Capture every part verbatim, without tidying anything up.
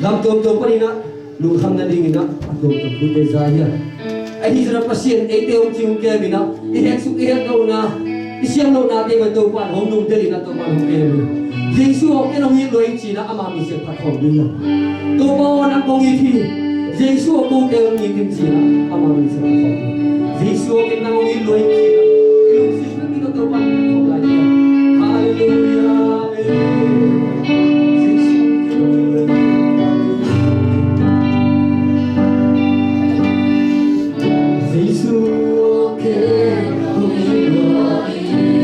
Lam tuamtuam panin ah lungkham nadingin ah a tuamtuam tuate za hi a. Ahi zongin Pasian eite hong cing hong kem in ah, i hek suk i hek lohna, i siam lohnate mah Topa'n hong nungdelh in ah Topa'n hong kem hi. Jesu aw, ken hong it lua ing ci-in ah ama min siang phat khawm ding hi. Topa aw, nang kong it hi. Jesu aw, kote hong it in ci-in ah ama min siang phat khawm ding hi. Jesu aw, ken nang hong it lua ing ci-in ah i lungsim pen Topa'n phat khawm lai hi. Halleluiah. Amen. Jesu aw, ken hong it lua ing.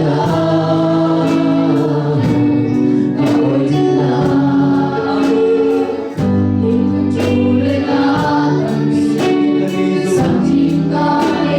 Hallelujah.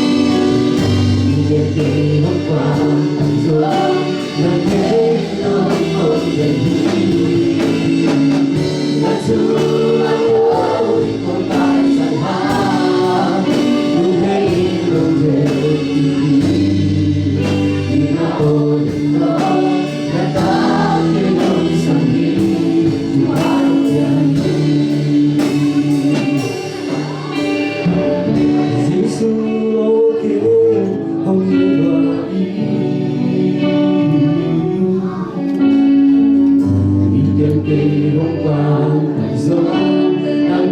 Hallelujah.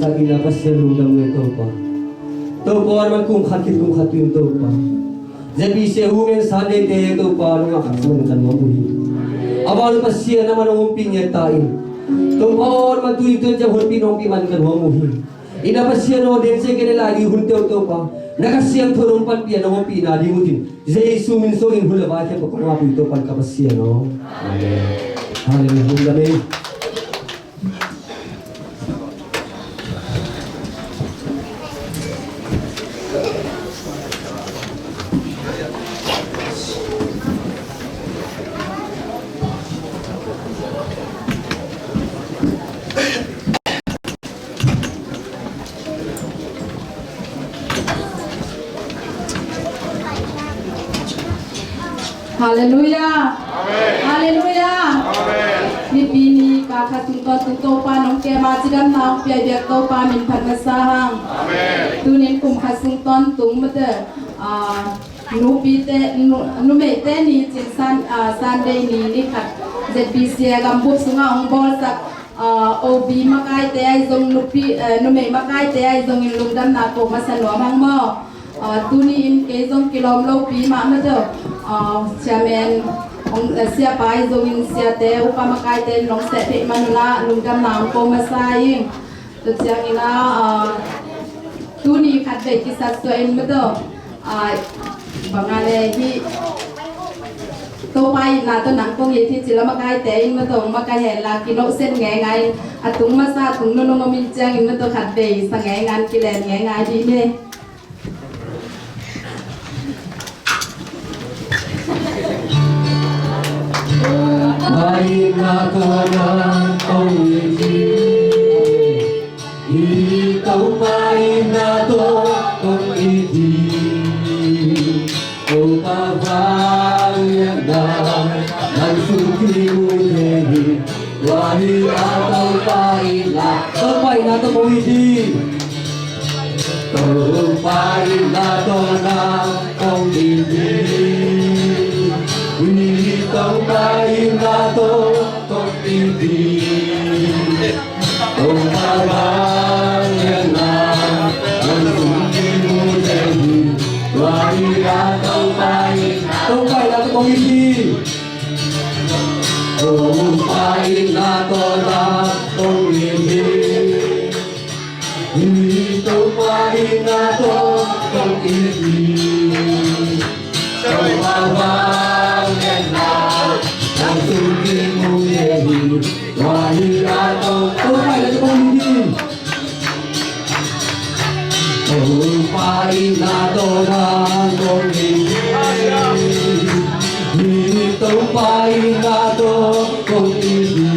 Sa ina Pasian lungdam ngai Topa. Topa, man kum khat khit kum khat tu in Topa, Z B C Women Sunday te Topa, nong a khat man kan nuam uh hi. A val Pasian a man hong ompih ngiat ta in. Topa aw, man tu in tu in ciang honpih nong pih man kan nuam uh hi. Ina Pasian aw, den se kene lai ding hun teu Topa, na Kha Siangtho nong panpih a nong ompih na ding uh tin, Jesu min sung in hun le vai khempeuh kong ngap uh hi Topa, ka Pasian aw. Amen. Hallelujah. Amen. Halleluiah. Amen. Halleluiah. Amen. Nipi ni ka khat sung tawntung Topa nong kem a, cidamna hong pia biak Topa min phat masa hang. Amen. Tunin kum khat sung tawntung mate, ah, nupite, nu-, numeite ni cin Sun-, ah, Sunday ni, ni khat Z B C a gambup sungah hong bawlsak, ah, O B makaite ahi zong, nupi, eh, numei makaite ahi zongin lungdamna ko masa nuam hang maw. Ah, tuni in kei zong kilawm lopi mah mate, ah, chairman, hong, eh, siapa ahi zongin siate, upa makaite in nong seh theih man un ah lungdamna hong ko masa ing. Tua ciangin ah, ah, tuni khat vei kisat suah in mate, ah, bang a le hih Topa itna tawh nang kong it hi ci la makaite in mate, makaih hen la kinohsen ngeingai in, a tung masa a tung nunung om in ciangin mate khat vei sa ngeingai in kilen ngeingai dih ni. Topa itna tawh na kong it hi. Topa itna tawh kong it hi. Topa vangliatna nang sung kimu thei hi. Tua hi a Topa itna, Topa itna tawh kong it hi. Topa itna tawh na kong it hi. Topa itna tawh kong it hi. Topa vangliatna nang sung kimu thei hi. Tua hi a Topa itna tawh kong it hi. Topa itna tawh na kong it hi. Topa itna tawh kong it hi.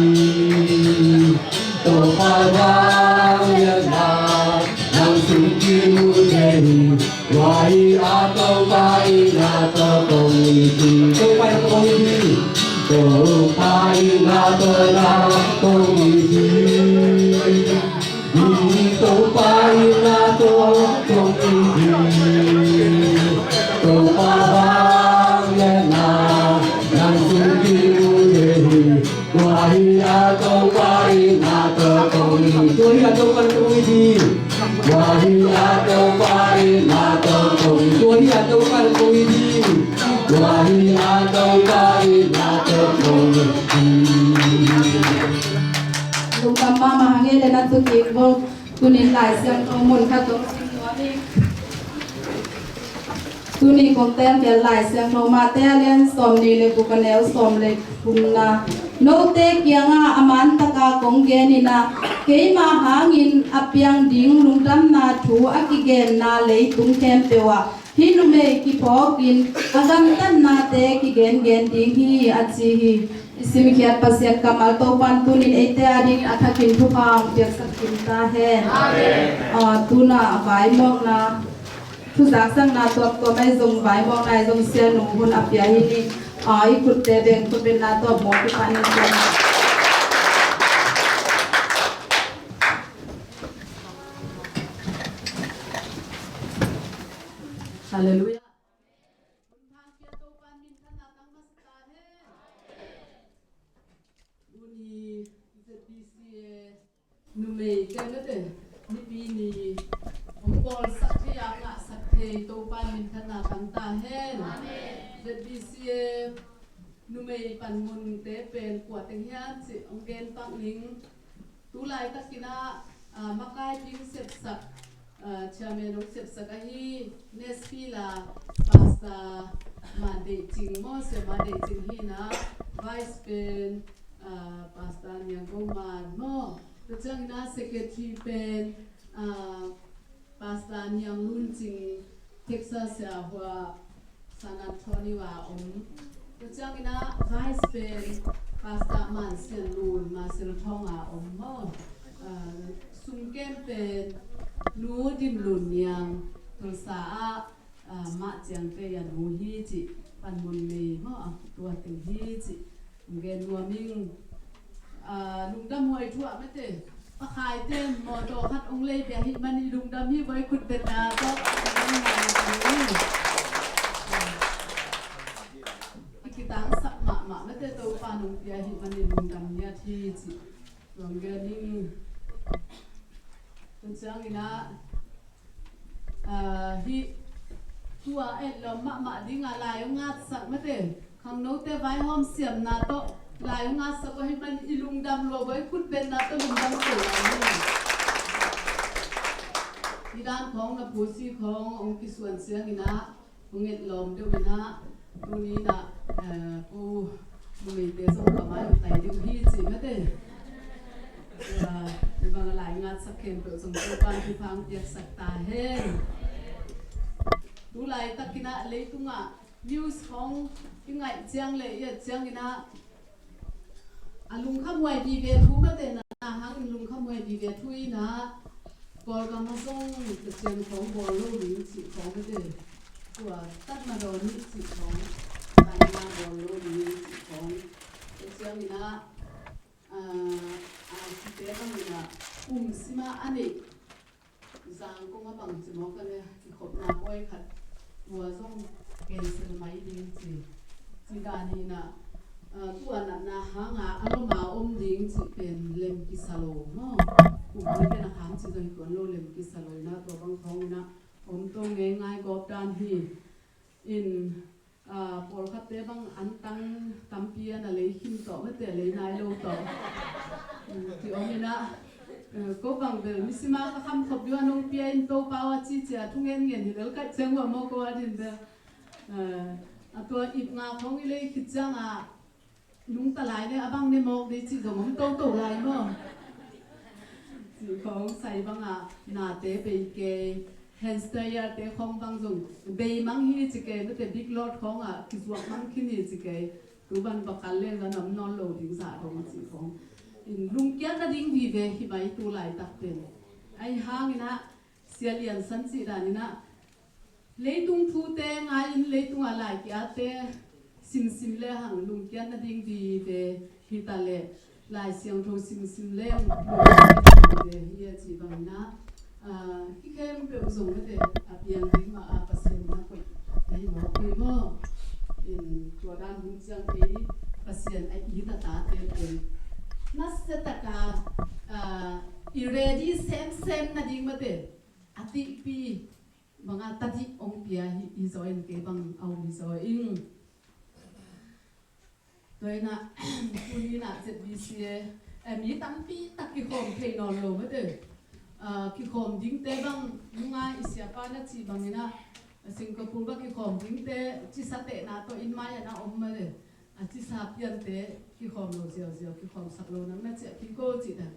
Topa vangliatna nang sung kimu thei hi. Tua hi a Topa itna tawh kong it hi. Topa itna tawh kong it hi. Topa itna tawh na kong it hi. Topa itna tawh kong it hi. Topa vangliatna nang sung kimu thei hi. Tua hi a Topa itna tawh kong it hi. Tua hi a Topa itna tawh kong it hi. Tua hi a Topa itna tawh kong it hi. Tua hi a Topa itna tawh kong it hi. Lungdam mahmah hang e, le na tu kik bawk. Tunin Lai Siangtho mun khat hong sim nuam ing. Tuni kong teel Lai Siangtho Matthai a lian sawmnih le guk, a neu sawm le thumna. Note kiangah a man taka kong gen in ah, keima hangin a piang ding lungdamna thu a kigenna leitung khempeuh ah hih numei kiphawkin a gamtatnate kigengen ding hi, a ci hi. I simkhiat Pasian kammal Topa'n tunin eite adingin a thakin thupha hong piaksak kim ta hen. Amen. Ah, tuna vaimawkna, thuzaksakna tuamtuam ahi zong vaimawkna ahi zong sianu hun a pia hi ni. Ah, i khutte beng khutbetna tawh maw kipah ni. Halleluiah. Tuni Z B C A numei te mate, nipi ni hong bawlsak thei a, ngahsak thei Topa minthanna tang ta hen. Amen. Z B C A numei panmunte pen kua teng hiam cih hong gen pak ning. Tu laitakin ah, ah, makai ding sepsak, ah, chairman hong sepsak ahi, Nespi la Pastor Ma Deih Cing maw, Sia Ma Deih Cing hi in ah, vice pen, ah, Pastor Niang Go Man maw. Tua ciangin ah secretary pen, ah, Pastor Niang Lun Cing, Texas a hua San Antonio a om. Tua ciangin ah vice pen Pastor Man Sian Lun, Marshall Thawng a om maw. Ah, sumkem pen Nu Dim Lun Niang, Tulsa ah, ah, mah ciangte a nu hi cih, panmun nei maw, ah, tua teng hi cih. Hong gen nuam ing. Ah, lungdam huai thu ah mate. Pakhaite mawtaw khat hong lei pia hi man i lungdam hi, voi khut betna tawh. I kitangsak mahmah mate, Topa nong pia hi man i lungdam ngiat hi cih. Hong gen ing. Tua ciangin ah, ah, hih tua etlawm mahmah ding a lai hong ngatsak mate, khangnote vaihawm siamna tawh lai hong ngatsak uh hi man i lungdam lua, voi khut betna tawh lungdam ko lai hi. Hih dan khawng na phusi khawng hong kisuan ciangin ah, hong etlawm deuh in ah, tuni in ah, eh, ko numeite zong ka mai hong tai deuh hi cih mate. Eh, hih bang a lai ngatsak khempeuh zong Topa'n thupha hong piaksak ta hen. Tu laitakin ah leitungah news khawng i ngaih ciang le i et ciangin ah, a lungkhamhuai vive thu mate, na hangin lungkhamhuai vive thu in ah, Kawlgam ah zong Pasian khawng bawl lo ding cih khawng mate, tua tatna dawn hi cih khawng, tatna bawl lo ding cih khawng. Tua ciangin ah, ah, a site bangin ah, kum sima a neih zang kong a bang ci mawk a le, kikhopna pawi khat tua zong cancel mai ding ci. Ci dan hi na, ah, tua natna hanga a loma om ding ci pen lem kisa lo maw? Kum ni pen a kham ci zong hi tuan lo, lem kisa lo hi na, tua bang khawng hi na om to ngei ngai gawp dan hi. In, ah, pawlkhatte bang antang tampi a na lei khin tawh mate, lei nai lo tawh. Ti om hi na, eh, ko bang bel ni sima ka kham khop dua nong pia in Topa a ci cia thu ngen ngen hi lel kaih ciang ua maw ko a din bel. Eh, a tua ip nga khong i lei khit ciang a nungta lai le a bang ne mawk dei cih zong om toto lai maw? Cih khawng sai bangah nate bei kei, hand dryer te khawng bang zong bei mang hi ci kei, mate big load khawngah kizuak mang khin hi ci kei. Tu ban pakal le zan om nawn lo ding zah dong cih khawng. In lungkiat nading vive hi mai tu laitak pen. Ahi hangin ah Sia Lian San cih danin ah leitung thute ngai-in leitungah lai ki-atte simsim le hang lungkiat nading vive hi ta leh Lai Siangtho simsim le hang lungkiat nading vive hi a cih bangin ah, ah, hih khempeuh zong mate a piang ding mah a Pasian na koih na hi mawk hi maw? In tua dan hun ciang ei Pasian a it a tate pen nasia taka, ah, i ready semsem nading mate a tihpi banga tadih ong pia hi, hi zaw in kei bang a om hi zaw ing. Tua ina tuni na Z B C a, eh, mi tampi tak kikhawm thei nawn lo mate. Ah, kikhawm dingte bang nunga i siapa na cih bangina Singapore ba kikhawm dingte cisa tehna tawh in mai ana om mate. A cisa piante kikhawm lo ziauziau, kikhawm sak lo nang na ciah kiko cih dan.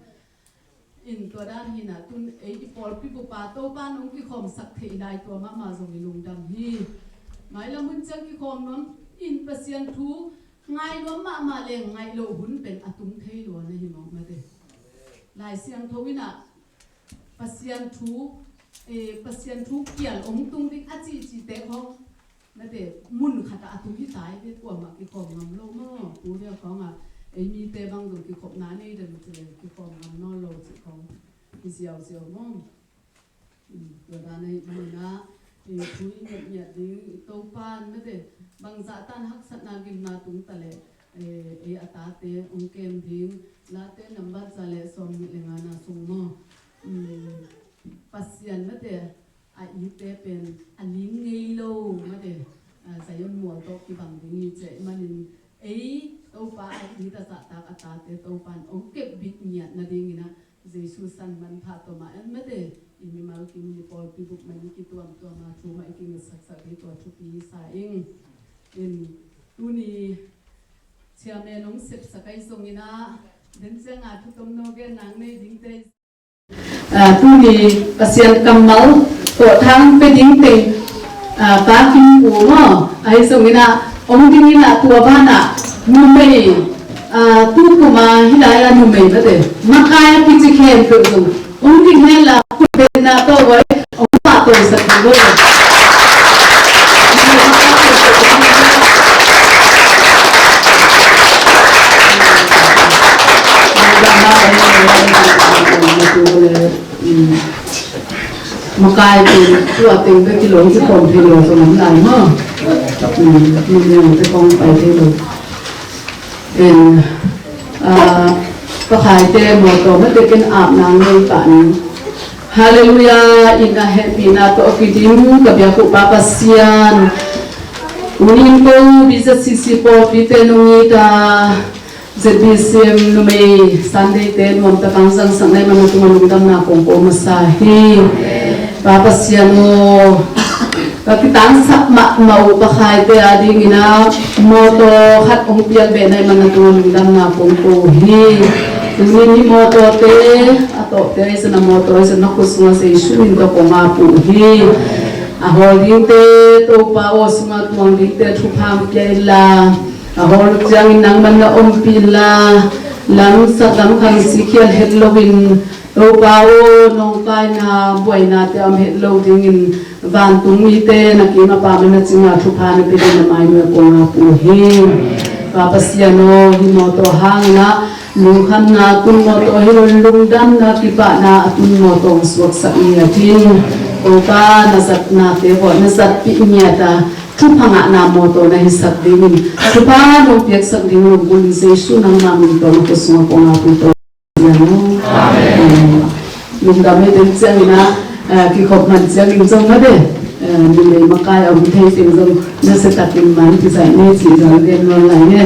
In tua dan hi na tun ei i pawlpi bupa Topa nong kikhawmsak theih lai tua mahmah zong i lungdam hi. Mailam hun ciang kikhawm nuam in Pasian thu ngai nuam mahmah leng ngaih loh hun pen a tung thei lua na hi mawk mate. Lai Siangtho in ah Pasian thu, eh, Pasian thu kial ong tung ding a cihcihte khawng mate mun khatah a tung hi tai ve, kuamah kikhawm ngam lo maw? Pu Ria khawngah ei mite bang zong kikhopna nei den mate kikhawm ngam nawn lo cih khawng hi ziauziau maw? Tua dan ahi manin ah, eh, thu i ngiatngiat ding i Topan mate bangzah tan haksatna gimna tung ta leh, eh, ei a tate ong kem ding Late nambat za le sawm nih le ngana sung maw? Pasian mate a itte pen a ling ngei lo mate, ah, Zion mual tawh kibang ding hi ciah i manin ei Topa a it a zahtak a tate Topan ong kepbit ngiat nadingin ah Jesu san manpha tawh mah en mate i mimal kim i pawlpi buk man i kituamtuam a thu mah i kingatsaksak ding tua thupi hi sa ing. In tuni chairman ong sepsak ahi zongin ah den ciang a thu tomno gen nang nei dingte. Ah, tuni Pasian kammal tawh thang pe ding teng, ah, Pa Kim Pu maw? Ahi zongin ah ong dingin ah tua banah numei, ah, tu kuma hi lai a numei mate makai a kici khempeuh zong ong ding hen la khutbetna tawh vai ong pahtawisak ding lo. Makai pen tua teng bek kilawm kikhawm thei lo zong om lai maw? Tua niang te kong pai thei lo. En, ah, pakhaite mawtaw mate ken apna ngei pah ni. Halleluiah, in a hehpihna tawh kidim ka biak uh Pa Pasian. Unin ko B Z C C pawlpite nong it a, Z B C M numei Sunday te nuamtak a zangsak na hih manin a tungah lungdamna kong ko masa hi. Pa Pasian aw, ka kitangsak mahmah uh pakhaite adingin a mawtaw khat hong piak beh na hih manin a tungah lungdamna kong ko hi. Tuni in hih mawtawte a tawpte ahi zongin a mawtaw ahi zongin na khut sungah Jesu min tawh kong ap uh hi. A hawl dingte Topa aw sungah tuang dingte thupha hong pia inla, a hawl ciangin nangman na ompih inla, lamsak lamkhang sikkhiat het loin Topa aw nawngkaina buainate a om het lo dingin vantung mite na kim a pamna cinga thupha na pia dingin na mai nuai kong ap uh hi. Pa Pasian aw, hih mawtaw hangin ah lungkhamna tun mawtaw hi lo, lungdamna kipahna a tun mawtaw suaksak ni a tin, Topa na zatnate vawh na zatpih ngiat a thupha ngahna mawtaw na hisak dingin thupha nong piaksak ding longbulh in Jesu nangma min tawh na khut sungah kong ap uh hi. Amen. Lungdam hi. Teng ciangin ah, eh, kikhop man ciangin zong mate, eh, numei makai a om thei teng zong nasia takin man kizaih ni cih zong gen nuam lai hi.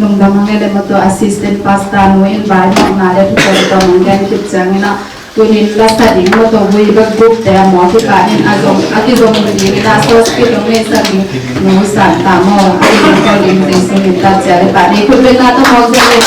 Lungdam hang e. Le mawtaw assistant pastor nu in vai mawhna le thu tuamtuam hong gen khit ciangin ah, tunin la sa ding mawtaw vui bek group te a maw kikah in a zong, a kizong dingin ah sauce kit hong neisak ding nu Santa maw, a kizong ding Jesu min tawh ciah le pah ni khut beng na tawh mawk zia le.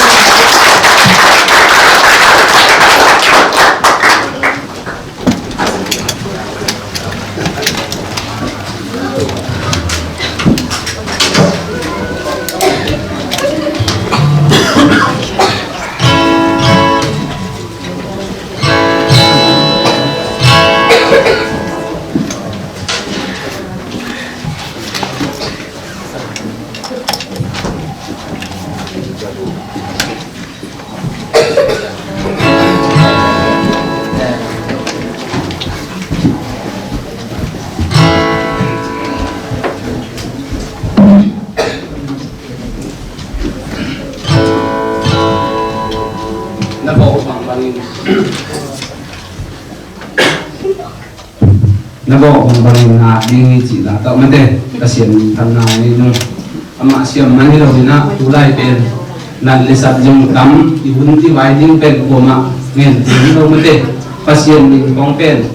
Na bawh bang bangin, na bawh bang bangin na at ding hi cih la tawh mate, Pasian min thanna nei nung. Amah siam man hi lo in ah, tulai pen nat le sat zong tam, i hun i vai ding pen kuamah ngen ding hi lo mate, Pasian min kong pen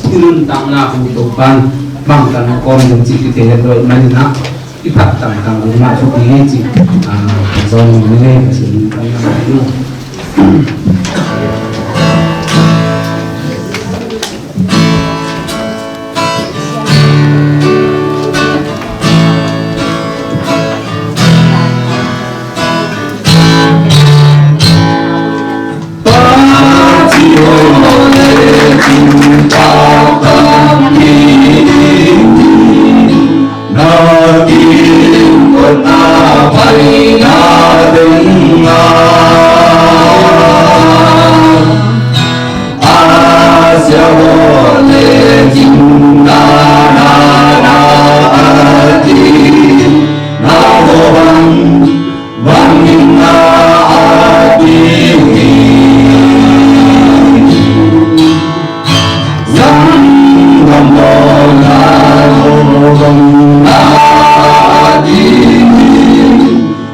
i nuntakna hu Topa'n bangtan a kawm ding cih kithei het lo ahih manin ah, i phat tangtang ding mah thupi hi cih, ah, zong ni ngei, Pasian min thanna nei nung.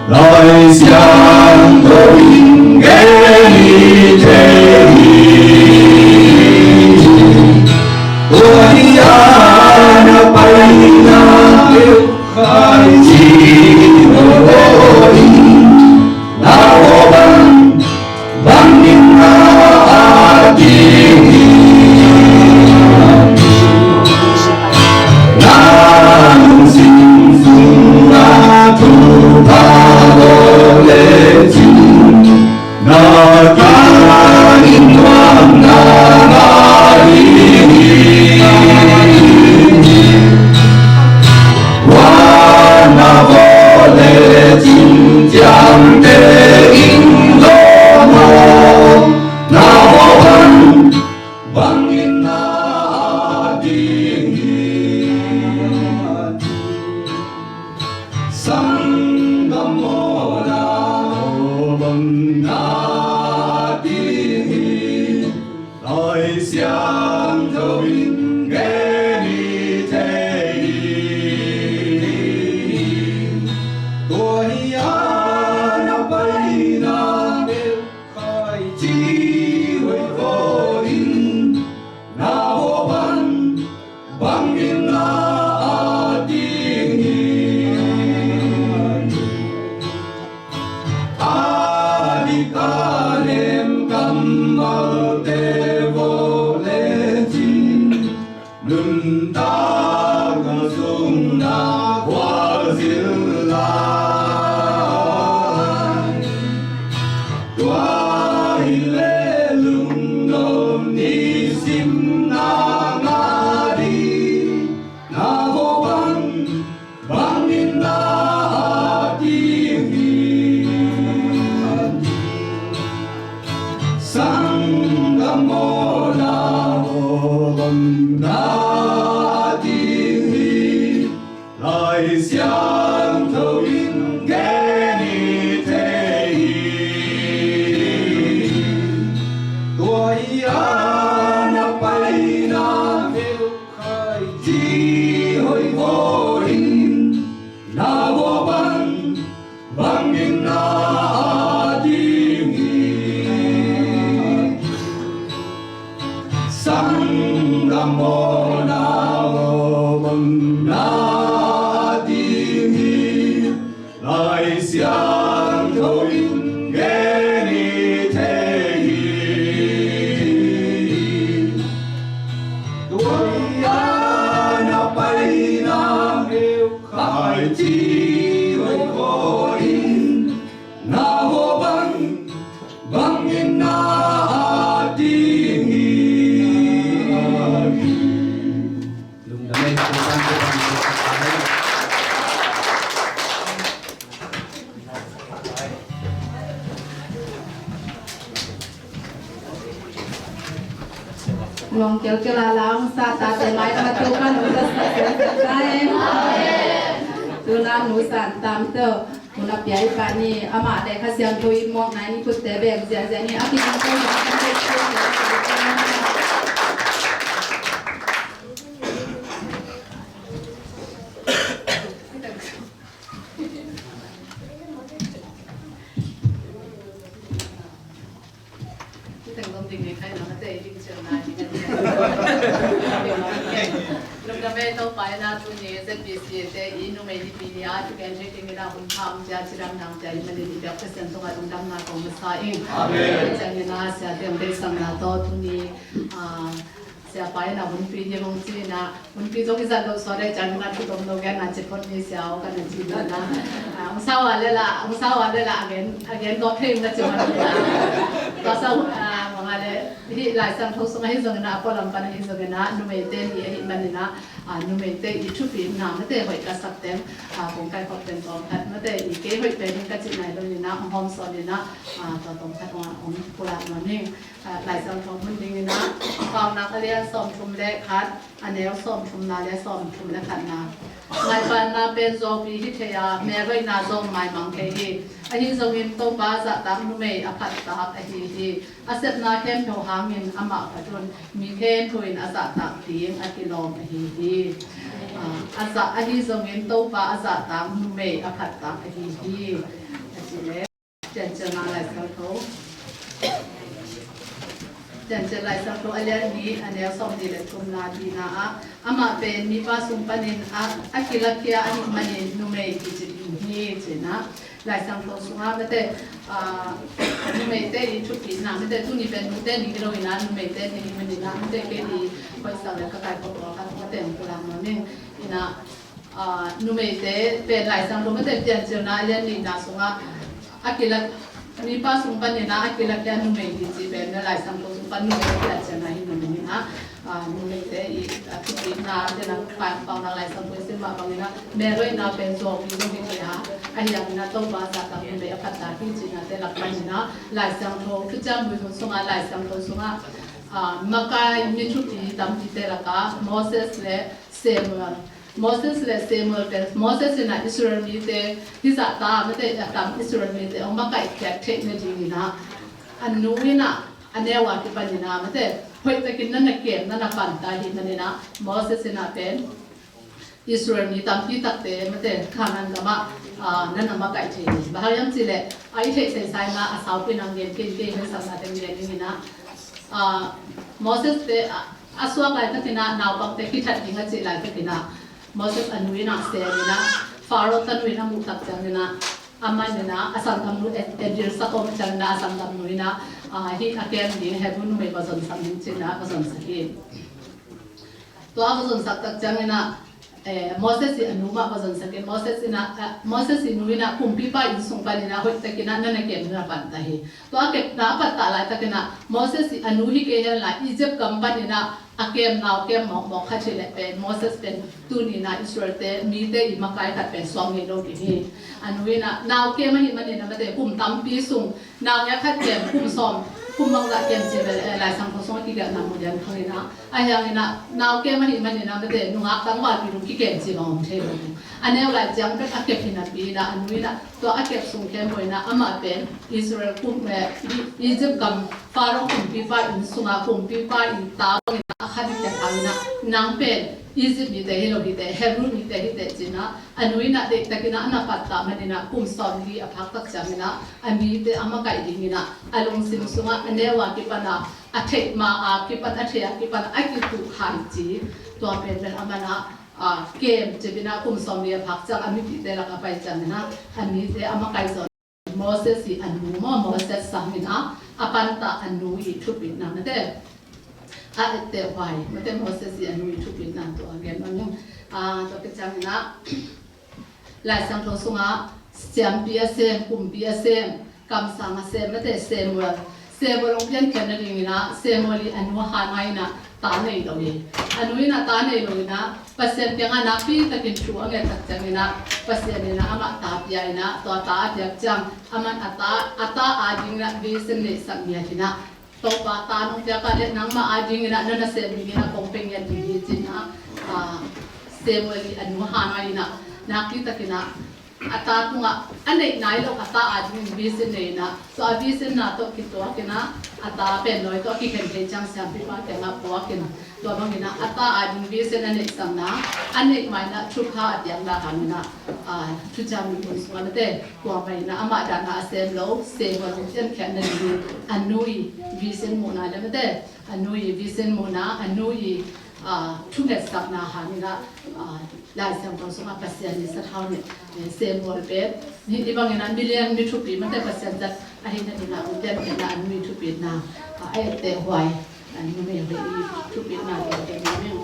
Lai Siangtho in gen hi thei hi. Tua hi a na paina peuh Khaicih hoih hoih in, na aw bang bangin na at ding hi. Na lungsim sungah thupha bawl lecin, na kiang in nuamna ngah ding hi. Tua na bawl lecin ciamteh in lawm aw, na aw bang bangin na at ding hi. Sanggam aw, na aw bang na at ding hi. Lai Siangtho in gen hi thei hi. Tua hi a na paina peuh Khaicih hoih hoih in, na aw bang bangin na at ding hi. A dik a lem kammalte vawh lecin, nuntak a sungna Sanggam mawhna aw bang na ding hi, Lai Siangtho in gen i thei hi. Tua hi a na paina khaici hoih vaw in, na vaw bang bangin na a ding hi. Sanggam mawhna aw bang na ding hi, Lai Siangtho in gen i thei hi. Tua hi a na paina khaici hoih vaw in, na vaw bang bangin na a ding hi. Lungdam ei. Luang kelkel a la hong sa tate mai tama tu pan hong sa sa sa sa sa e. Tu na nu san tam to. Hun a pia i pa ni, amah le Kha Siangtho i mawkna in i khutte beng ziahziah ni, a kiding ko. Kiteng zong ding nei khai na mate i ding ciang na ding. Lungdam ei. Topa in a tuni ZBC te i numei nipi ni a thugen thei dingin a hun pha hong pia, cidam na hong pia i manin i biak Pasian tungah lungdamna kong masa ing. Amen. Ciang in a sia teng deihsakna tawh tuni, ah, Siapa in a hunpi ding hong ci in a, hunpi zong i zat loh suak leh ciang in a thu tom lo gen a ci phot ni sia aw ka na ci in a. Ah, hong sa uh a leh lah, hong sa uh a leh lah a gen, a gen gawp thei ung ka ci phot ni a. Tua sa uh, ah, bang a leh hih Lai Siangtho sung ahi zongin a, a pualam pan ahi zongin a, numeite ni ahih manin a, ah, numeite i thupina mate hoih ka sak teng, ah, kong kaikhop teng tawm khat mate i kei hoih pen in ka cih nai lo in a, hong hawm sawn in a, ah, tua tawm khat hong, hong pulak nuam ing. Ah, Lai Siangtho mun dingin a, Paunak a lian sawmthum le khat, a neu sawmthumna le sawmthum le khatna. Ngaihphatna pen zuaupi hi thei a, melhoihna zong maimang thei hi. Ahi zongin Topa a zahtak numei a phattak ahi hi. A sepna khempeuh hangin amah phat un, mi khempeuh in a zahtak ding a kilawm ahi hi. Ah, a zah, ahi zongin Topa a zahtak numei a phattak ahi hi. A ci leh. Piancilna Lai Siangtho. Piancil Lai Siangtho a lian nih, a neu sawmnih le thumna dihna ah, amah pen mipa sung panin a, a kilakhia ahih manin numei kici ding hi, ci-in ah. Lai Siangtho sungah mate, ah, numeite i thupina mate, tuni pen nute ding hi lo in ah, numeite ding hi manin ah, mate kei i hoihsak le ka kaikhop lo khat mate hong pulak nuam ing. In ah, ah, numeite pen Lai Siangtho mate Piancilna a lian nihna sungah a kilak, mipa sung panin ah a kilakhia numei hi cih pen Lai Siangtho sung pan numei Piancilna hi nuam in ah, ah, numeite i, ah, thupina te na pa, Paunak Lai Siangtho i sim mah bangin ah, melhoihna pen zuaupi zong hi thei a, ahi hangin ah Topa zahtak numei a phattak hi cihna te lak panin ah, Lai Siangtho, Thuciam Lui Hun sungah, Lai Siangtho sungah, ah, makai mi thupi tampi te lakah Moses le Samuel. Moses le Samuel pen, Moses in ah Israel mite, hih zahta mate a tam Israel mite hong makaihkhiat theih nadingin ah, a nu in ah, a neu a kipanin ah mate, hoihtakin na na kem, na na panta ahih manin ah, Moses in ah pen Israel mi tampi takte mate Kanaan gamah, ah, na na makaih thei hi. Bang hang hiam cih leh, a i theih saisai in ah, a saupi in ah gen kei, kei hoihsakna teng gen ning in ah, ah, Moses te, ah, a suak laitakin ah naupangte kithat ding a cih laitakin ah, Moses a nu in ah sem in ah, Pharaoh tanu in a muh tak ciangin ah, aman in ah, a sanggam nu e, e dil sak om ciangin ah, a sanggam nu in ah, ah, hih a kem ding Hebru numei va zonsak ning ci-in ah, va zonsak hi. Tua va zonsak tak ciangin ah, eh, Moses i a nu mah va zonsak in, Moses in ah, ah, Moses i nu in ah, kumpipa inn sung panin ah, hoihtakin ah, na na kem na na panta hi. Tua a kepna a pattah laitakin ah, Moses i a nu hi kei hen la, Egypt gam panin ah, a kem nau kem mawkmawk khat hi leh pen, Moses pen tuni in ah Israel te, mite i makai khat pen suak ngei lo ding hi. A nu in ah, nau kem ahih manin ah mate, kum tampi sung, nau ngiat khat kem, kum sawm, Kum bangzah kemci bel, eh, Lai Siangtho sungah kigelhna mu lian thang in ah, ahi hangin ah nau kem ahih manin ah mate nungak tangvalpi dong kikemci bang om thei lo. A neu lai ciang bek a kep hi napi in ah, a nu in ah tua a kep sung khempeuh in ah amah pen Israel kum, eh, I-, Egypt gam Pharaoh kumpipa inn sungah kumpipa inn ta bangin ah a khan kep hangin ah, nang pen Egypt mite hi lo hi teh, Hebrew mite hi teh ci-in ah, a nu in ah deihtakin ah a na pattah manin ah kum sawmli a phak tak ciangin ah a mite a makaih dingin ah a lungsim sungah a neu a kipan ah, a theih ma a kipan, a theih a kipan a kituh khai ci. Tua pen pen amah in ah, ah, kemcip in ah kum sawmli a phak ciang a mipihte lak a pai ciangin ah a mite a makaih zaw. Moses i a nu maw, Moses sangin ah a pantah a nu i thupitna mate, a etteh huai mate, Moses i a nu i thupitna tua gen mah ning. Ah, tua khit ciangin ah Lai Siangtho sungah siampi a sem, kumpi a sem, kamsang a sem mate, Samuel. Samuel hong piankhiat nadingin ah Samuel i a nu Hannah in ah ta nei lo hi. A nu in ah ta nei lo in ah Pasian kiangah nakpi takin thu a nget tak ciangin ah Pasian in ah amah ta pia in ah, tua ta a piak ciang aman a ta, a ta adingin ah vision neihsak ngiat in ah, Topa, ta nong piak a leh nangmah adingin ah na nasem dingin ah kong pia ngiat ding hi ci-in ah, ah, Samuel i a nu Hannah in ah nakpi takin ah a ta tungah a neih nai lo a ta adingin vision nei in ah, tua a vision na tawh kituak in ah a ta pen lawi tawh a kikhen thei ciang siampipa kiangah puak in, tua bangin ah a ta ading vision a neihsakna, a neih ma in ah thupha a piakna hangin ah, ah, Thuciam Lui Mun sungah mate, tua bangin ah amah dan a sem lo, Samuel hong piankhiat nadingin a nu i vision muhna le mate, a nu i vision muhna, a nu i, ah, thungetsakna hangin ah, ah, Lai Siangtho sungah Pasian i sathau nih, eh, Samuel pen, hih bangin ah milian mi thupi mate, Pasian zat ahih nadingin ah hong piankhiatna a nu i thupitna, ah, a etteh huai, ah, numei hoih i thupitna tua pen ning.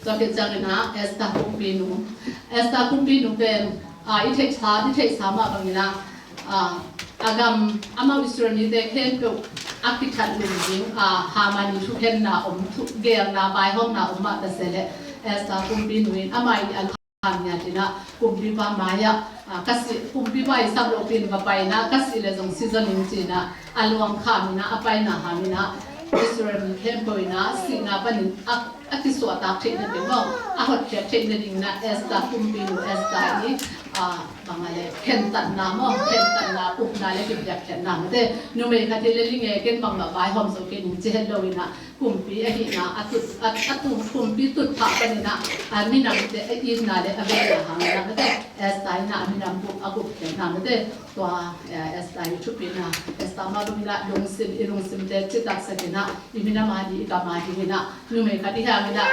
Tua khit ciangin ah Esther kumpinu. Esther kumpinu pen, ah, i theihsa, i theihsa mah bangin ah, ah, a gam amau Israel mite khempeuh a kithat lum ding, ah, Haman i thukhenna om, thu, geelna, vaihawmna om mah ta se leh, Esther kumpinu in amah i a luang kham ngiat in ah kumpipa mai-ah, ah, ka sih, kumpipa i sap lohpi in va pai in ah, ka sih leh zong si zaw ning ci-in ah a luang kham in ah a paina hangin ah Israel mi khempeuh in ah sihna panin a, a kisuahtak theih nading maw, a hotkhiat theih nadingin ah Esther kumpinu, Esther i, ah, bang a leh khentatna maw, khentatna, upna leh kipiakkhiatna mate, numei khat hi leh li nge, ken bangmah vaihawm zo kei ning ci het lo in ah kumpi ahihna, a tut, a, a tu, kumpi tutphah panin ah a minamte a itna leh a veina hangin ah mate, Esther in ah a minam gup, a gupkhiatna mate, tua, eh, Esther i thupitna, Esther mah bangin ah lungsim, i lungsimte citaksak in ah i minam ading, i gam adingin ah numei khat i hi hangin ah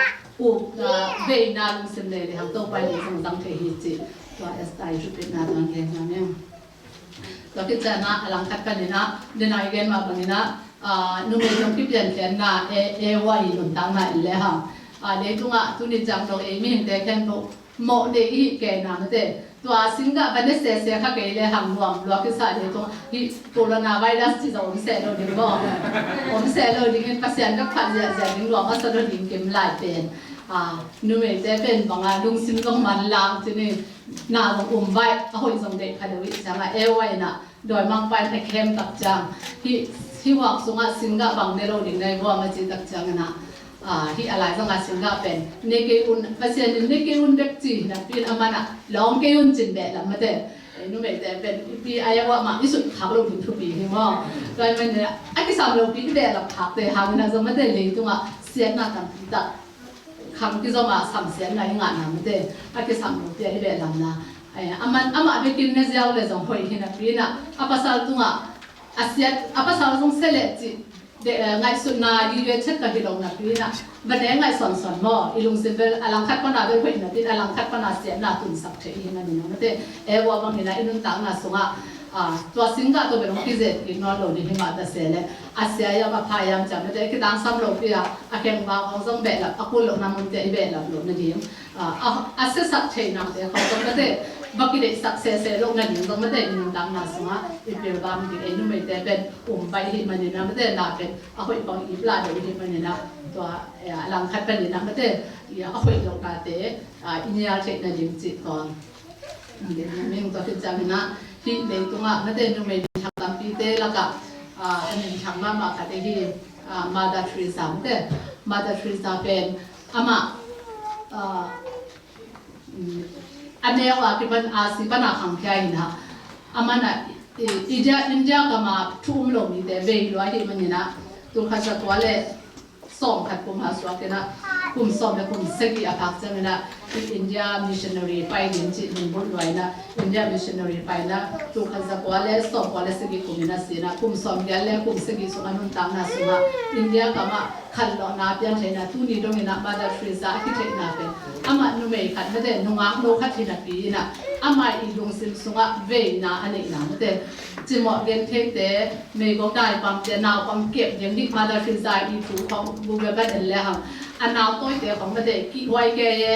up, ah, veina lungsim lei lehang Topa in zong zang thei hi ci. Tua Esther i thupitna tua gen nuam ing. Tua khit ciangin ah a langkhat panin ah, den a i gen mah bangin ah, ah, numei zong kipiankhiatna, e, e, huai i nuntakna en lehang, ah, leitungah tuni ciang dong ei mihingte khempeuh mawh nei i hih kei na mate, tua singgah va ne sese kha kei lehang nuam lua kisa, leitungah hih coronavirus cih zong om seh lo ding maw, om seh lo dingin Pasian ka phat ziahziah ding, nuam a sa lo ding kim lai pen, ah, numeite pen bang a lungsim zong manlang ci ni, na zong um baih, a hoih zong deih kha lo i ciangah, e, huai in ah dawimangpa in a khem tak ciang, hih, hih huak sungah singgah bang ne lo ding na hi vuam a cih tak ciangin ah, ah, hih a lai zongah singgah pen ne kei un, Pasian in ne kei un bek ci napi in, aman ah lawng kei un cin behlap mate. Eh, numeite pen ipi a ia vuah mah i sut khak lo ding thupi hi maw. Tua ahih manin ah a kisam lopi i behlap khakte hangin ah zong mate, leitungah siatna tampi tak khang kizom a samsiatna i ngahna mate, a kisam lopi a i behlapna. Eh, aman, amah bekin ne ziau leh zong hoih hi napi in ah, a pasal tungah a siat, a pasal zong sia leh cih, de, eh, ngaihsutna i ve chet ka hi lo napi in ah, va ne ngaih sawnsawn maw, i lungsim bel a langkhat pana bel hoih napi in, a langkhat pana siatna tunsak thei i hi manin ah mate, e, huai bangin ah i nuntakna sungah, ah, tua singgah tawh bel hong kizet kik nawn lo ding hi mah ta se leh, a sia hiam a pha hiam ciang mate, a kitangsam lopi a, a khengvang hong zong behlap, a kul lohna munte i behlap loh nading, ah, a, a siasak thei nate khawng zong mate, va kideihsak sese loh nading zong mate, i nuntakna sungah i pilvang ding, ei numeite pen um baih i hih manin ah mate, na pen a hoih bang i pla deuh i hih manin ah, tua, eh, a langkhat panin ah mate, i a hoih lohnate, ah, i nial theih nading cih tawh. Tua khit ciangin ah, hih leitungah mate numei mi thak tampite lakah, Ah, a minthang mahmah khat ahi, ah, Mother Teresa mate. Mother Teresa pen amah, ah, mm, a neu a kipan a si pan a khangkhia hi na. Amah na, eh, India, India gam a thu um lo mite vei lua ahih manin ah, tul khat za kua le sawm khat kum a suak in ah, kum sawm le kum sagih a phak ciangin ah, India missionary pai ding cih lungbulh lua in ah, India missionary pai in ah, tul khat za kua le sawm kua le sagih kum in a si in ah, kum sawm giat le kum sagih sung a nuntakna sungah India gam ah khanlawhna piang thei in ah, tuni dong in ah Mother Teresa a kitheihna pen amah numei khat mate, nungak no khat hi napi in ah, amah i lungsim sungah veina a neihna mate, cimawh gentheite, meigong daipamte, naupang kep ding hi. Mother Teresa i thu khong Google pan en le hang, a nau tawite khong mate, kihhuai kei e,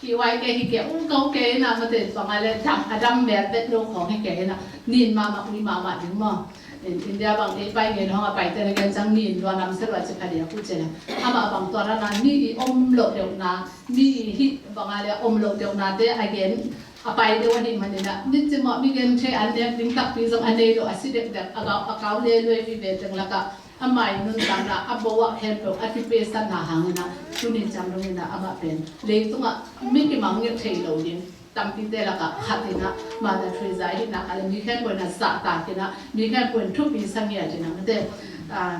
kihhuai kei hi kei, ung kau kei in ah mate, bang a le dam, a dam mel bet lo khong hi kei in ah, nin mahmah, ui mahmah ding maw. In, India bang ei pai ngen hong a paite na gen ciang nin lua namsia lua ci pha dia ku ci na. Amah bang tua na na, mi i om loh deuhna, mi i hih bang a le om loh deuhnate a gen, a pai deuh ahih manin ah, mi cimawh, mi genthei an nek ding takpi zong a nei lo, a si dekdek, a kau, a kau le luai vive teng lakah amah i nuntakna, a bo ah khempeuh a kipesanna hangin ah, tuni ciang dong in ah amah pen leitungah mi kimangngilh thei lo ding tampite lakah khat in ah, Mother Teresa i hihna khat le mi khempeuh in ah zahtak in ah, mi khempeuh in thupi sa ngiat in ah mate, ah,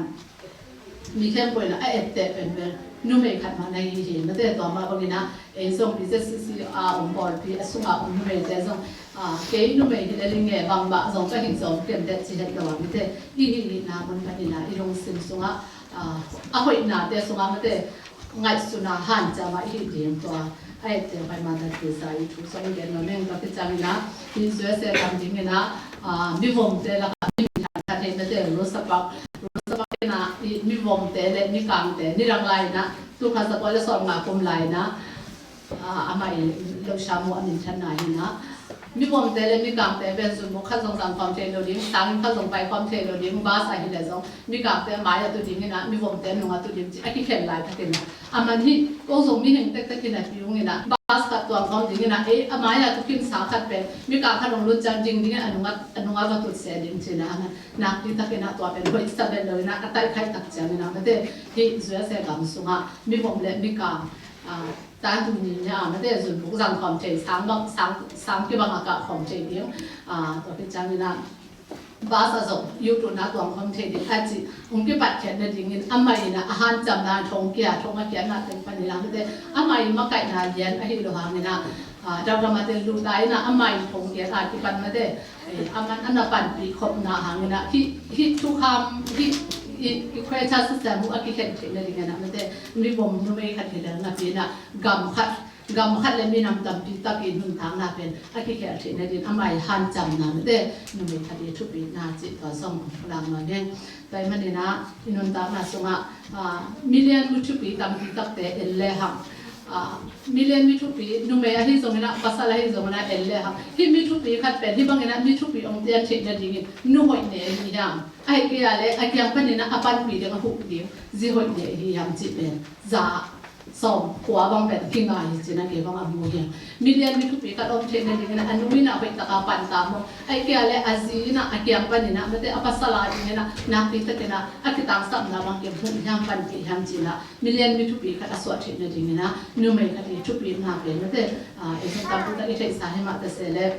mi khempeuh in ah a etteh penpen numei khat mah na hi hi mate. Tua mah bangin ah ei zong B Z C C a om pawlpi a sungah om numeite zong, ah, kei numei hi le ling e, bangmah zong ka hi zong kem det ci het lo a mate, i hih hihna mun panin ah i lungsim sungah, ah, a hoihnate sungah mate, ngaihsutna hanciam a i hih ding tua a etteh pai Mother Teresa i thu sung i gen nuam ing. Tua khit ciangin ah i U S A gam dingin ah, ah, mivomte lakah mi minthang khat hi mate, Rosa Parks. Rosa Parks in ah i mivomte le mikangte nidang lai in ah, tul khat za kua le sawm nga kum lai in ah, ah, amah i Lo Sha Mu a minthanna hi in ah, mivomte le mikangte pen zunbuk khat zong zang khawm thei lo ding, sanginn khat zong pai khawm thei lo ding, bus a hi le zong mikangte mai a tu ding in ah, mivomte nung a tu ding ci a kikhen laitakin ah, a man hi ko zong mihing tektek hi napi ung in ah, bus khat tuang khawm ding in ah, ei a mai a tu khin sang khat pen mikang khat hong lut ciang ding ding in a nung a, a nung a va tut se ding ci in ah, a man nakpi takin ah tua pen hoih sa vet lo in ah, a taihkhaih tak ciangin ah mate, hih U S A gam sungah mivom le mikang, ah, tan tu ni nia mate, zunbuk zang khawm thei, sang bang, sang, sang kibang a kah khawm thei ding, ah, tua khit ciangin ah bus a zong yutuna tuang khawm thei ding a ci hong kipatkhiat nadingin amah in ah a hanciamna, thong kia, thong a kiatna teng panin ah mate, amah i makaihna lian ahi lo hangin ah, ah, Doctor Martin Luther in ah amah i thong kiat a kipan mate, eh, a man a na panpih khopna hangin ah hih, hih thukham, hih i, i khuaicha sisem uh a kikhen theih nadingin ah mate, mivom numei khat hi le napi in ah gam khat, gam khat le minam tampi tak i nuntakna pen a kikhel theih nadin amah i hanciamna mate, numei khat i thupina cih tua zong hong pulak nuam ing. Tua ahih manin ah i nuntakna sungah, ah, milian mi thupi tampi takte en le hang, ah, milian mi thupi, numei ahi zongin ah, pasal ahi zongin ah en le hang, hih mi thupi khat pen hih bangin ah mi thupi hong pian theih nadingin nu hoih ne ahi hiam? Ahih kei a le a kiang panin ah a panpih ding, a huh ding zi hoih ne ahi hiam cih pen za sawm kua bang pen kingai hi ci in ah kei bang a mu hi. Milian mi thupi khat om theih nadingin ah a nu in ah hoih taka pan ta maw? Ahih kei a le a zi in ah a kiang panin ah mate, a pasal a dingin ah nakpi takin ah a kitangsapna bang kim huh hiam, panpih hiam ci in ah milian mi thupi khat a suah theih nadingin ah numei khat i thupina pen mate, ah, i zong tampi tak i theihsa hi mah ta se le,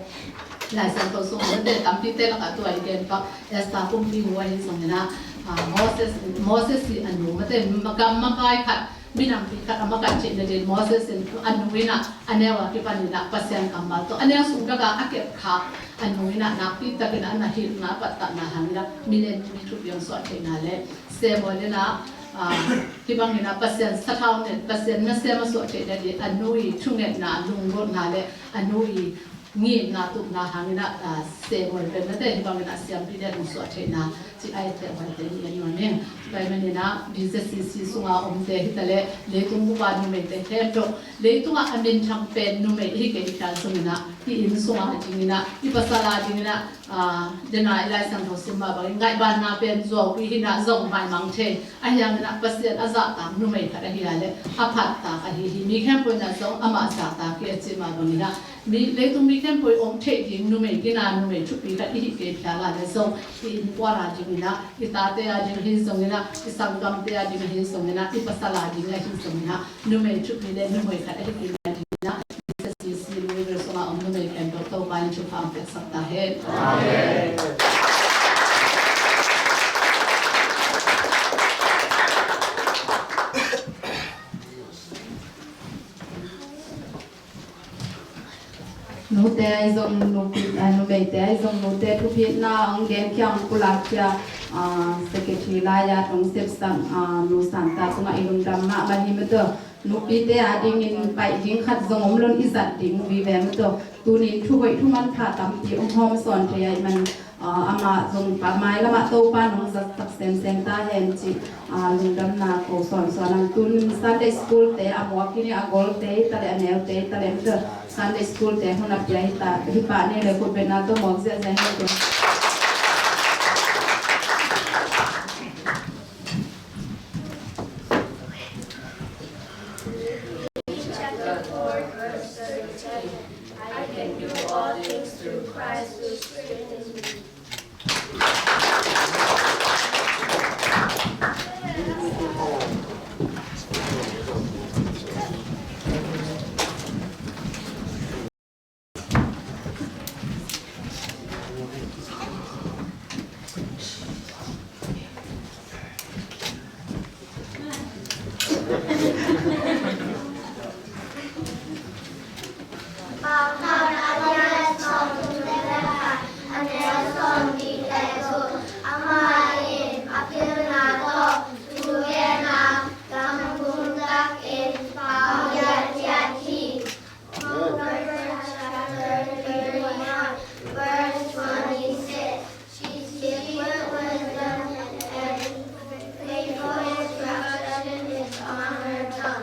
Lai Siangtho sung mate, tampite lakah tua i gen pak Esther Kumpimu ahi zongin ah, ah, Moses, Moses i a nu mate, gam makai khat, minampi khat a makaih theih nadin Moses in a nu in ah a neu a kipanin ah Pasian kammal tawh a neu sung bek a a kepkhak a nu in ah nakpi takin ah a na hilhna, a pattahna hangin ah milian mi thupi hong suah theihna le Samuel in ah, ah, hih bangin ah Pasian sathau nget, Pasian nasem a suah theih nadin a nu i thungetna, lunggulhna le a nu i ngimna, tupna hangin ah, ah, Samuel pen mate hih bangin ah siampi lian hong suah theihna cih a etteh huaite i en nuam ing. Tua ahih manin ah B Z C C sunga omte hi ta le, leitung bup a numeite khempeuh, leitungah a minthang pen numei i hi kei phial zongin ah, i inn sungah dingin ah, i pasal a dingin ah, ah, dena i Lai Siangtho sim mah bangin ngaihbanna pen zuaupi hi in ah zong maimang thei. Ahi hangin ah Pasian a zahtak numei khat ahi a le a phattak ahi hi. Mi khempeuh in ah zong amah zahtak hi a cih mah bangin ah, mi, leitung mi khempeuh i om theih ding numei gina, numei thupi khat i hi kei phial a le zong i innkuan a ding in ah, i tate a ding ahi zongin ah, i sanggamte a ding ahi zongin ah, i pasal a ding ahi zongin ah, numei thupi le numei khat ahi ding a ding in ah, C C Louisville sungah om numei khempeuh Topa in thupha hong piaksak ta hen. Amen. Nute ahi zong nupi, ah, numeite ahi zong nute thupitna hong gen khia, hong pulak khia, ah, secretary lai-at hong sepsak, ah, Nu Santa tungah i lungdam mahmah hi mate. Nupite a dingin paih ding khat zong om lo in i zat ding vive mate. Tunin thu hoih thu manpha tampi hong hawmsawn thei ahih man, ah, amah zong pa mailamah Topa in hong zatsak semsem ta hen cih, ah, lungdamna ko sawnsawn ing. Tunin Sunday school te a muak in, a golte hi ta leh a neute hi ta leh, Sunday school te hun a pia hi ta, hi pah ni leh khutbetna tawh muak ziahziah hi. Chapter four, verse thirteen. I can do all things through Christ who strengthens me. Proverbs chapter thirty-one, verse twenty-six. She speaks wisdom, and faithful instruction is on her tongue.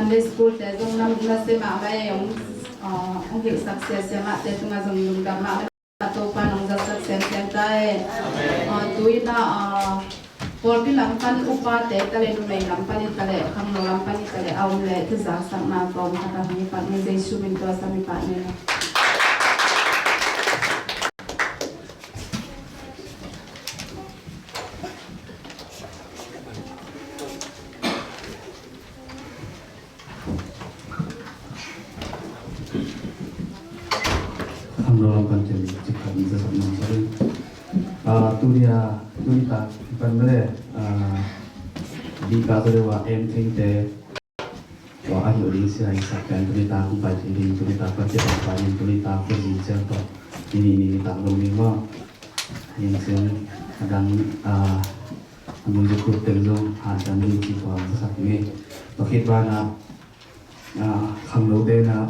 Sunday school te zong na, na se mahmah e, hong, ah, hong hilhsak siasia mahte tungah zong lungdam mahmah. Topa nong zatsak semsem ta e. Ah, tu-in ah, pawlpi lam pan upate ta le, numei lam pan i ta le, khangno lam pan i ta le, a om le thuzaksakna tawm khat a hong i pat ni, Jesu min tawh sam i pat ni. Khangno lam pan cih, cih khat in zasak nuam sa ding. Ah, tuni a, tuni tak pan mah le, ah, di ka zaw deuh a em thengte, tua a hi ding sia i sak pen tuni tak hong pai thei ding, tuni tak pan cih pan pan in tuni tak hong zin sia tawh. Ni ni ni ni tak lo ding maw. Ni sia a dang, ah, a music group teng zong hantan ding cih tua zasak ni. Tua khit banah, ah, khangnote na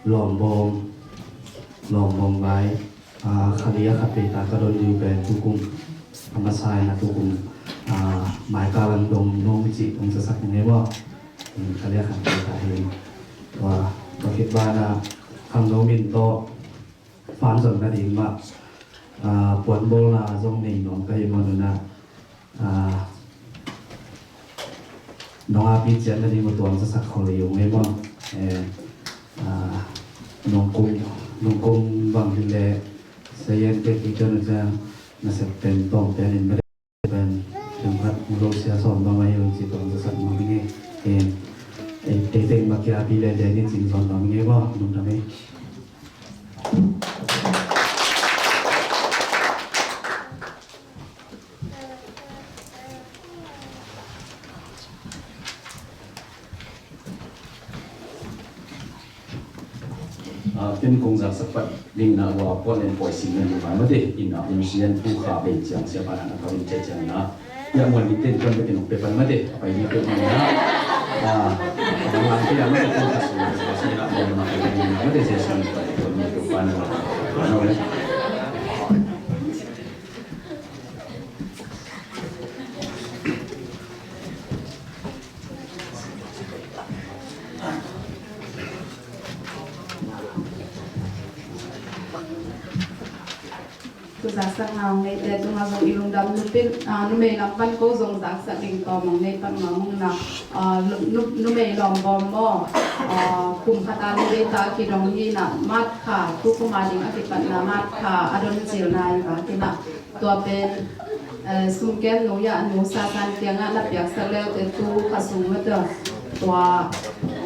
lawmbawm, lawmbawm vai, ah, khat le khat peuh ta ka don ding pen tukum a masa in a tukum, ah, mai ka lang dong nong cih hong zasak ni maw. Hmm, khat le khat peuh ta hi. Tua, tua khit banah khangno min tawh fan zon nading mah, ah, puanbawlna zong nei nuam ka hi maw nunah. Ah, nong a pi ciat nading uh tuang zasak khol le yong ei maw. Eh, ah, nong kum, nong kum bang hi le sayen te ki kan uh ciang nasep pen tawm pen in mede pen kem khat mu lo sia sawm bang a hi uh ci tuang zasak nuam ing ei. Eh, eh, teng teng bak kia pi le le ni cing sawm bang ing ei maw. Nong dam ei. Ah, ken kong zaksak pat ding na ua puan len poi sing na ding mah mate in a hong sian tu kha bei ciang sia pa na na kau in cai ciang na. Ya muan ni ten tuan bekin ong pe pan mate, a pai ni pe pan na. Ah, a bang lang pe ya mate tuan ka sung, ka sung na muan ma ka ni mate sia sung pa tuan ni pe pan na. Ano le. Thu zaksak ngau ngeite tungah zong i lungdam nupi, ah, numei lam pan ko zong zaksak ding tawm ong nei pan ngau mung na, ah, nu-, nu-, numei lawmbawm maw, ah, kum khat a numei ta kidong hi na mat kha, tu kum a ding a kipatna mat kha, a don cilna i va kina. Tua pen, eh, sumkem nu ya nu sasan kiangah na piaksak leute tu kha sung mate. Tua,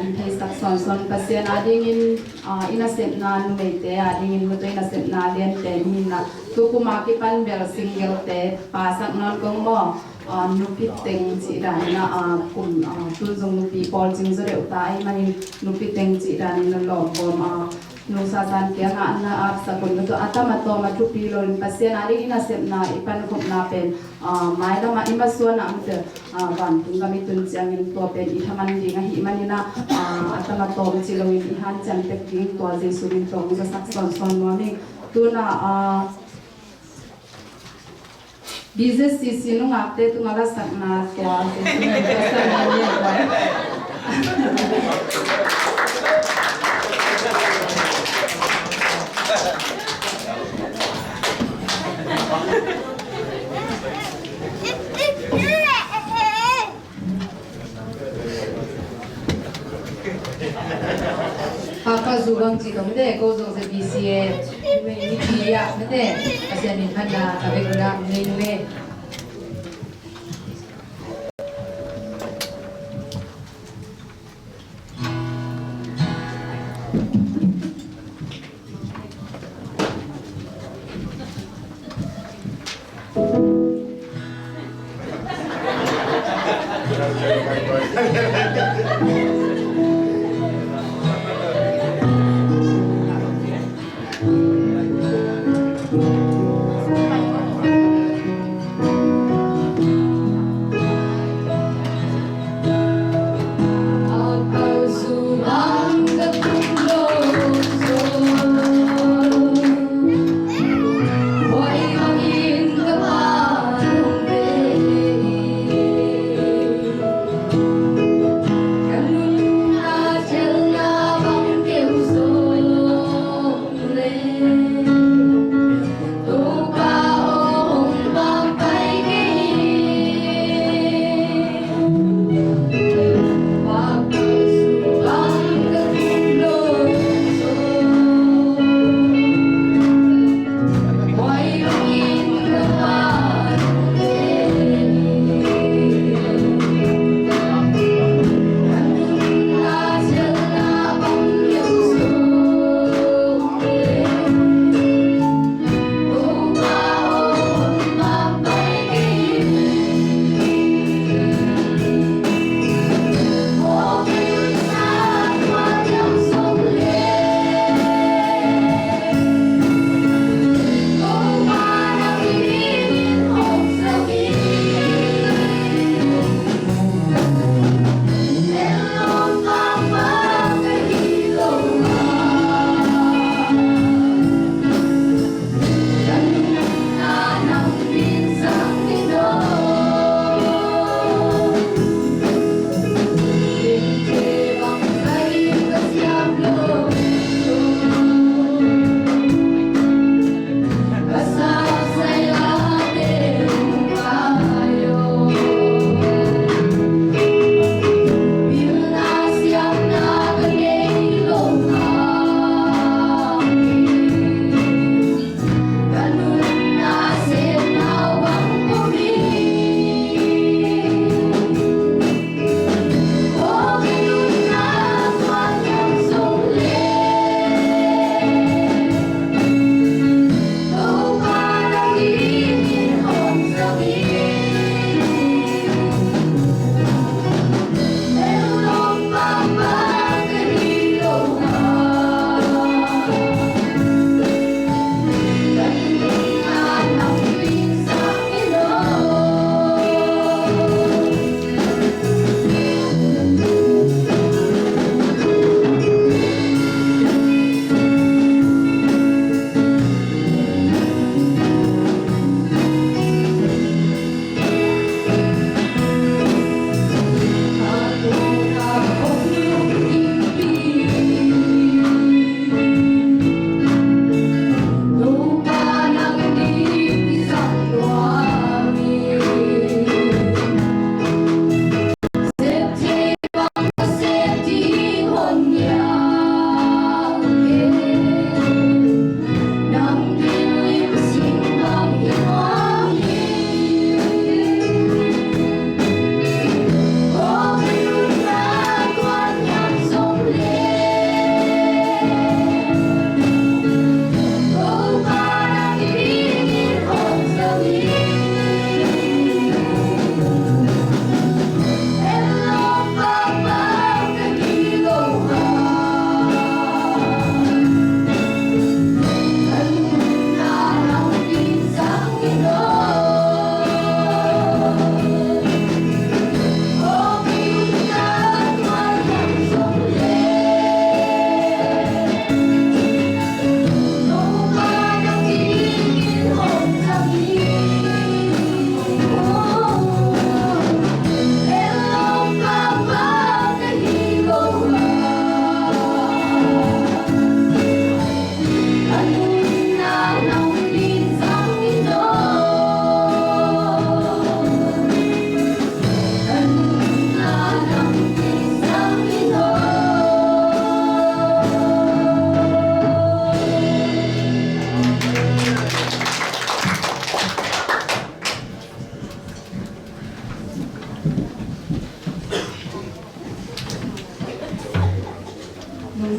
um, theisak sawnsawn Pasian a dingin, ah, i nasepna numeite a dingin mate i nasepna lianpen hi na. Tu kum a kipan bel single te pasak nawn kong maw, ah, nupi teng cih danin ah, kum, ah, tu zong nupi pawl cing zaw deuh ta ahih manin nupi teng cih danin a lawm kawm, ah, Nu Sazan kiangah na apsak un mate, a tam a tawm a thupi loin Pasian a ding i nasepna i pankhopna pen, ah, mailam ah i masuan ah mate, ah, vantung gam i tun ciangin tua pen i thaman ding ahih manin ah, ah, a tam a tawm ci loin i hanciam tek ding tua Jesu min tawh hong zasak sawnsawn nuam ing. Tu-in ah, ah, B Z C C nungakte tungah lasakna tua, tua, tua, tua, tua, Papa zu bang ci tong de, ko zong sa B C A, mi pi ya, mate, Pasian min phatna, ka bek na, mi ne.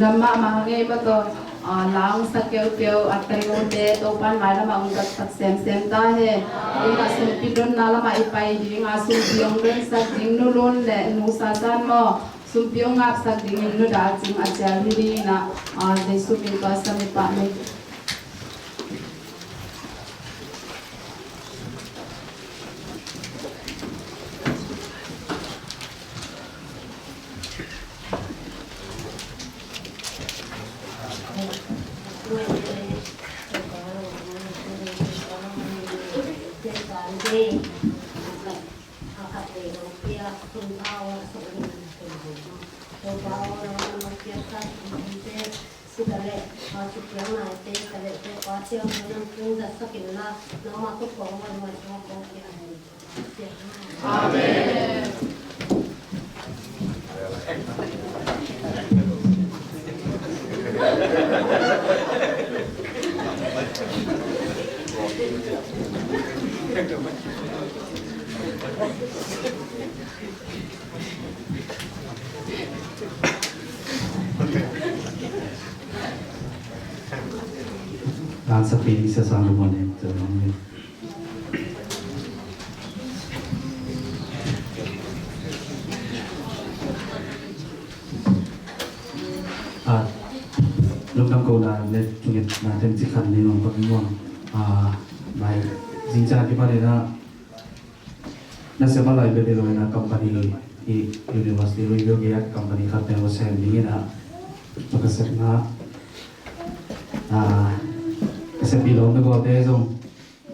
Lamah mah hang ei mah tawh, ah, langsak keukeu a teng ute Topan mailamah ong taktak semsem ta he. Ina sumpi donna lamah i pai dinga sumpi ong donsak ding Nu Lun le Nu Sasan maw, sumpi ong ngapsak dingin Nu Dal Cing a cial hi dingina, ah, Jesu min tawh a sam i pah ni. Amen. Langsak pi ding Sia Sang Lu Muan in. Ah, lungdam kohna le thungetna teng ci khat nei nuam pak nuam. Ah, mai zing ciang a kipan in ah, nasem a lai bebe lo in ah company i University Review Guild company khat pen lo sem ding in ah, ka sepna, ah, ka seppih lawmte gualte zong,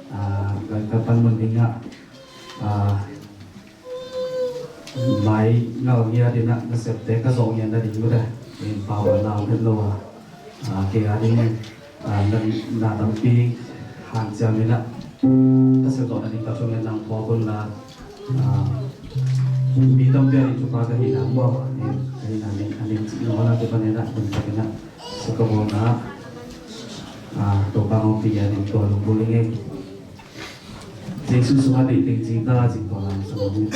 ah, ka, ka panmun ding ah, ah, mai ngal ngiat in ah nasepte ka zawh ngiat nading uh te, in pau a lau het lo a, ah, kei a ding, ah, na, na tampi hanciam in ah ka sep zawh nading ka thungetna ong phawk un la, ah, mi tampi a ding thupha ka hihna maw, in ka hihna ning a ning cih nawn a kipan in ah hun tak in ah sa ka bawlna, ah, Topa hong pi a ding tua lungbul ing ei. Jesu sungah deih teng cing ta, cing tua lam sungah mu.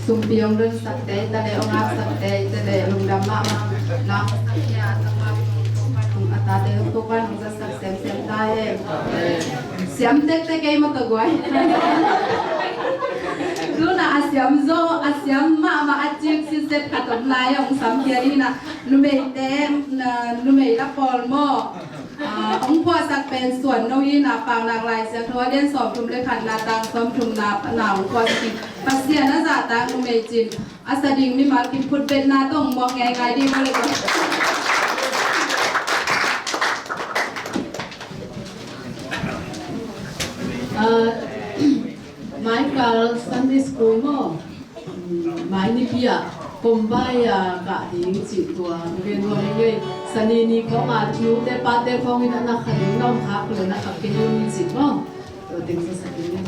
Sumpi hong donsakte i ta le, hong apsakte i ta le, lungdam mahmah. Lam sak hia, tangma hong a tate hong tupan hong zasak semsem ta hen. Siam tektek ei mah ka guai. Tuna a siam zo, a siam mahmah a cik siset khat om lai hong samkhia ding na, numeite, na, numei la pawl maw? Ah, hong phuahsak pen Suan No hi na, Paunak Lai Siangtho a lian sawmthum le khatna, tang sawmthumna pan a hong phuahsak hi. Pasian a zahtak numei cin a sa ding mimal kiphut betna tawh hong muak ngeingai ding maw le ko. Ah, Michael Sunday School maw? Mai nipi ah kombai a kah ding cih tua gen nuam ing ei. Sani ni khawng a nute pate khawng in a na kha ding na om khak le na kha kei un cih maw? Tua teng sa sa ding ei.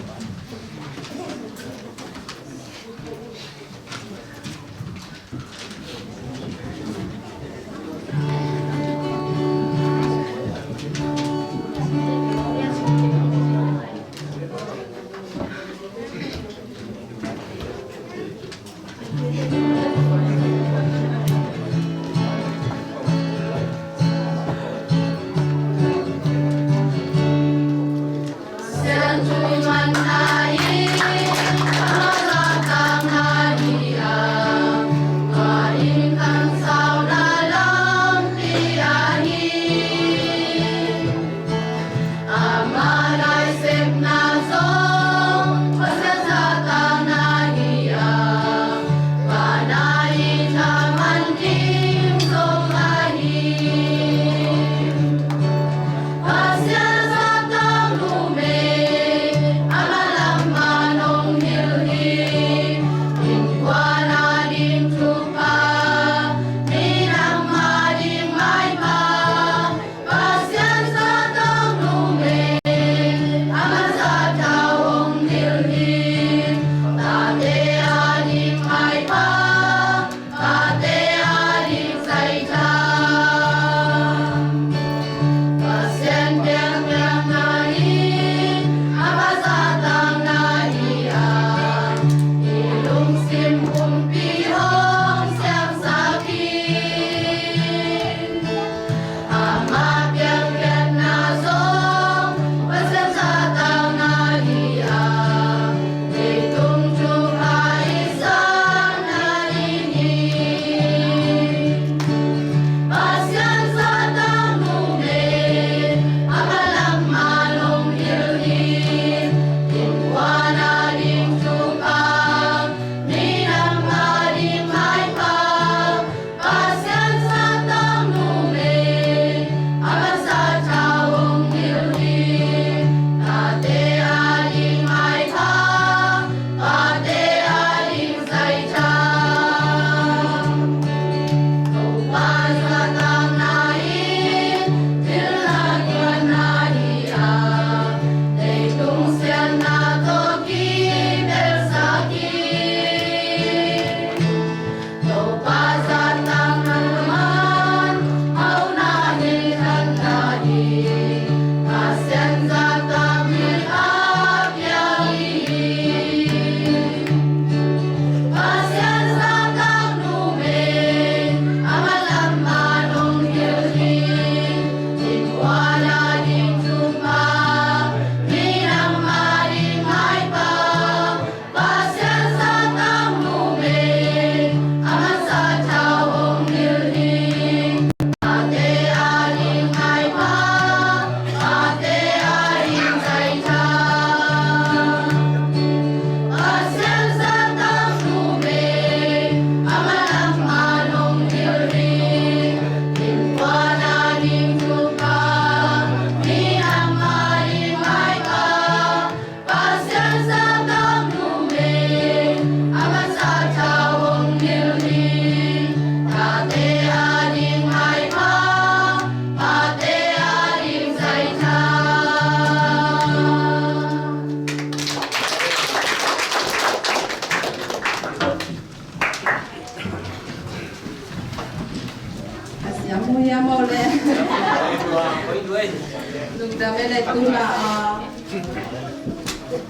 Dame le tuna, ah,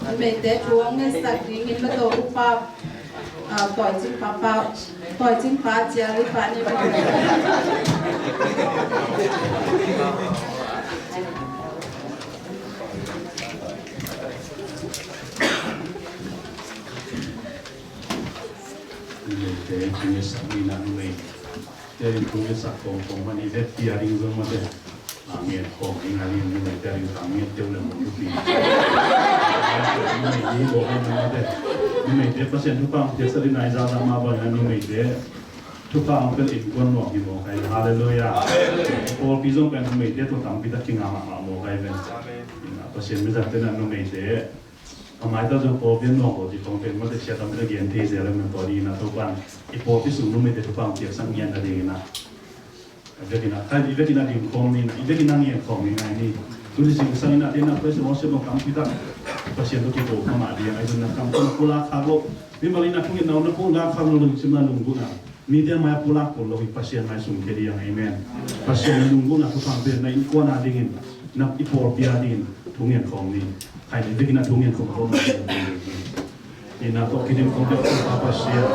numeite thu hong ngetsak dingin Mataw Upa, ah, Tawi Cing Papa, Tawi Cing Pa Ciang Lian Pa ni. Numeite thu ngetsak dingin ah numei. Tua in thu ngetsak kawmkawm mah ni, vekpi a ding zong mah te. A ngen khawm ding a ding, numeite a ding ka ngen teu le mawk thupi. Numei ni bawk a mah te. Numeite Pasian thupha hong piaksak ding a i zahzah mah bangin a numeite thupha hong piak innkuan nuam hi mawk hi. Halleluiah. Amen. Pawlpi zong pen numeite tawh tampi tak kinga mahmah mawk hi ven. Amen. Pasian mizahte in a numeite a maitak zong pawlpi a nuam lo cih khong pen mate sia tampi tak gen thei zel a, man tua dingin a Topa'n i pawlpi sung numeite thupha hong piaksak ngiat nadingin a, a vekin a, khai i vekin a ding khawm ni, i vekin a ngen khawm ni ngai ni. Tu ni sing sangin a, tena Pasian worship lo tampi tak Pasian tawh kiko kha mah ding a, i zun na kam tawh na pulak khak lo, mimal in a thungetna na pulak khak lo, lungsim na lunggulhna. Mite a mai-ah pulak kul lo hi, Pasian mai sung khia ding. Amen. Pasian na lunggulhna thupha hong pia, na innkuan a dingin, na i pawlpi a dingin thu ngen khawm ni. Khai ni, vekin a thu ngen khawm khawm ni. Ina tawh kidim khawm deuh Topa Pasian.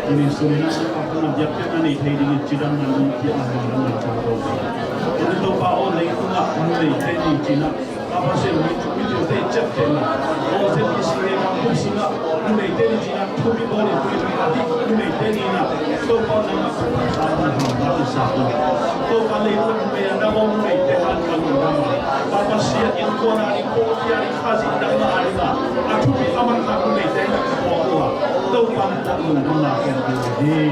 Tuni sung ina Topa khawm na biakpiakna nei thei dingin cidamna nong piakna nong dam na Topa. Tuni Topa aw, leitungah numeite ni cina. Papa Sian mi, mi tu te cep te na. O se mi si ne ma kum si na. Numeite ni cina, thupi bawl in, thupi a di, numeite ni na. Topa nang ma kum sa na ham na tu sa na. Topa lei tu numei na bawl numeite han kan na ma. Papa Sian in ko na ni ko tia ni Khazih nang ma a ni na. A thupi a man ka numeite ni ko a. Topa nang ma kum na ko ni.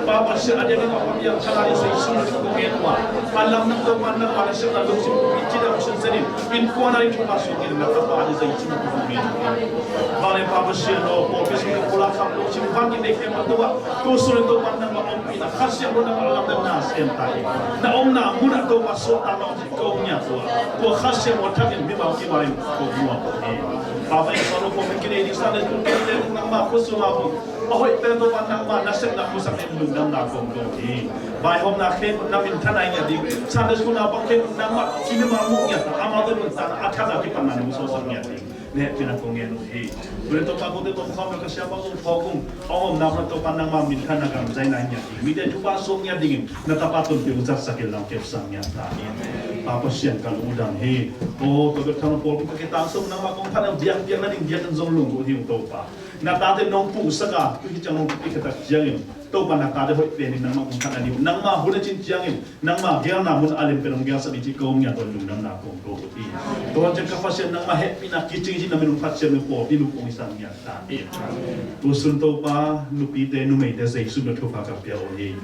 Papa Sian a diang in a pia chala in sei sung na kong en ua. A lam nang Topa nang ma na siang na lungsim kong en ua. A lam nang Topa nang ma na siang na lungsim kong en ua. Vale Papa Sian o, Papa Sian o, pula kham lungsim vang in dei khem a tua. Tu sun Topa nang ma om pi na Kha Sian o nang ma lam nang na sian ta i. Na om na mun a Topa suak ta na om si kong nia tua. Tua Kha Sian o thak in mi ma ki ma in kong nia tua. Papa Sian o, Papa Sian o, nang ma khusu ma bu. A hoih pen Topa nangmah na sepna khuasak ding lungdamna kong ko hi. Vaihawmna khen na minthanna i ngiat ding. Sunday school naupang khen nangmah kimimal muh ngiat a, amau te nuntakna a thak a kipatna nong sawlsak ngiat ding. Na hehpihna kong ngen uh hi. Tuni Topa kote tawh khawm na ka siapa kong phawk ung. A omna mun Topa nangmah minthanna gamzaina i ngiat ding. Mite thupha suak ngiat dingin na tapa tun piung zatsak in lam kepsak ngiat ta in. Papa Sian ka lungdam hi. O, tua bek tham lo pawl ka kitang sung nangmah kong phat na biakpiakna ding biakna zong lungdam hi ung Topa. Na tate nong puhsak a, tu hi ciang nong pi khatak ciangin Topa na tate hoih penin nangmah kong khat a ni uh. Nangmah hun a cin ciangin nangmah gelna mun a lem pen nong gelsak ni ci ko ngia ton lungdamna kong ko uh hi. Tua ciang ka Pasian nangmah hehpihna kicing ci na min nong phat ciang nong pawlpi nong kong i sang ngia ta hi. Tusun Topa nupite numeite Jesu na thupha ka pia uh hi.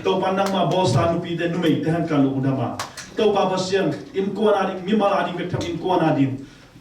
Topa nangmah bawlsa nupite numeite han ka lungdam a. Topa Pasian innkuan a ding mimal a ding bek tham innkuan a ding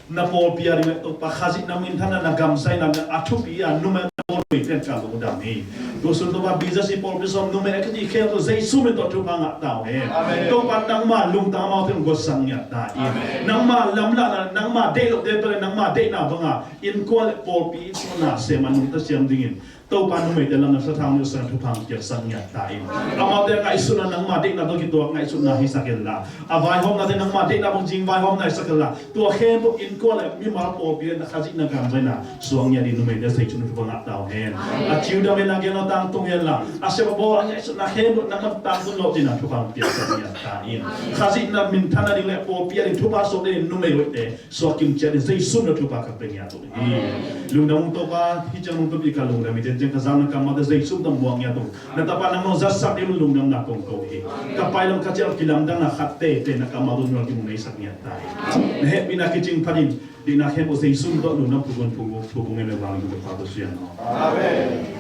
na pawlpi a ding le Topa Khazih na minthanna na gamzaina na a thupi a numei na pawlpi ten ka lungdam hi. Tusun Topa B Z C pawlpi sawm numei a kiti khel tu Jesu min tawh thupha ngah ta uh hi. Amen. Topa nangmah lungtang amau ten guatsak ngiat ta in. Amen. Nangmah lamlahna nangmah deih loh deih tawh le nangmah deihna banga innkuan le pawlpi in suna sem a nungta siam dingin Topa numeite lam na sathang ni usan thupha hong piaksak ngiat ta in. Amaute ngaihsutna nangmah deihna tawh kituak ngaihsutna hisak inla. A vaihawmnate nangmah deihna bang cing vaihawmna hisak inla. Tua khempeuh innkuan le mimal pawlpi le na Khazih na gamzaina suang ngiat ding numeite sei cun thupha ngah ta uh hen. A ciu dam le na gel na tangtung henla. A siapa bawl a ngaihsutna khempeuh nangmah tangtung lo cina thupha hong piaksak ngiat ta in. Khazih na minthanna ding le pawlpi a ding thupha suak ding numei hoihte suak kim ciat in Jesu na thupha ka pia ngiat uh hi. Lungdam ung Topa, hi ciang lungdam i ka lungdam i, ciang ka zang na kammalte Jesu na muang ngiat uh. Na tapa nang nong zatsak ding lungdamna kong ko hi. Ka pai lam ka cial kilamdang na khat tete na kammalte nong kim neisak ngiat ta hi. Na hehpihna kicing phatin dihna khempeuh Jesu tawh lungdam phukun phukun phukun ngen le vang lungdam pa tu sian. Amen.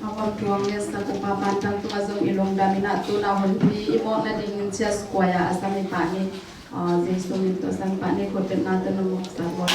Hong tuang ngetsak Upa Pan Thang tungah zong i lungdam in ah, tu-in ah hunpi i mawkna dingin Chias Kuai ah a sam i pah ni, ah, Jesu min tawh sam i pah ni, khutbetna tawh na mawksak bawl.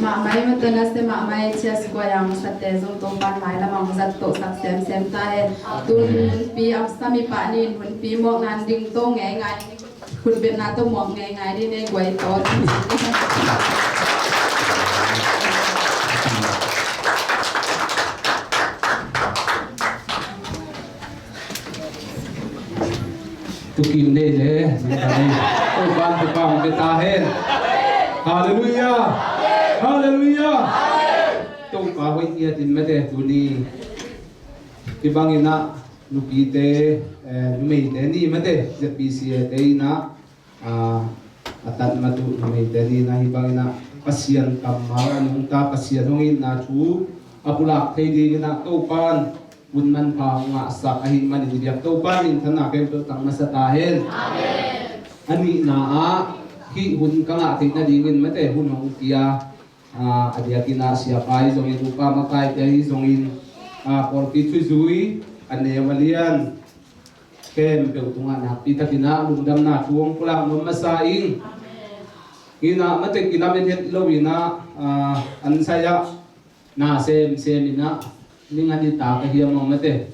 Mahmah, mawhna sia mahmah, Chias Kuai a hong sate zong Topa'n mailam ah hong zat tohsak semsem ta hen. Tu-in hunpi a sam i pah ni, hunpi mawkna ding tawh ngeingai, khutbetna tawh mawk ngeingai ni, nei guai tawh. Tukin dei le, tukin dei. Topa'n thupha hong pia ta hen. Halleluiah. Halleluiah. Topa hoih ngiat in mate, tuni. Kibang in ah nupite, eh, numeite ni mate, Z B C A te in ah, ah, a tatmat uh numeite ni in ah hih bangin ah Pasian kammal a nungta, Pasian hong itna thu a pulak thei dingin ah Topa'n hun manpha hong ngahsak ahih manin i biak Topa minthanna khempeuh tang masa ta hen. Amen. A nihna ah hih hun ka ngah theih nadingin mate hun hong pia, ah, a diakin ah siapa ahi zongin, upa makaite ahi zongin, ah, pawlpi thuzui a neu a lian khempeuh tungah nakpi takin ah lungdamna thu hong pulak nuam masa ing. Amen. Hi in ah mate kilamet het lo in ah, ah, an sai ah na semsem in ah, ning a ni ta ka hiam aw mate.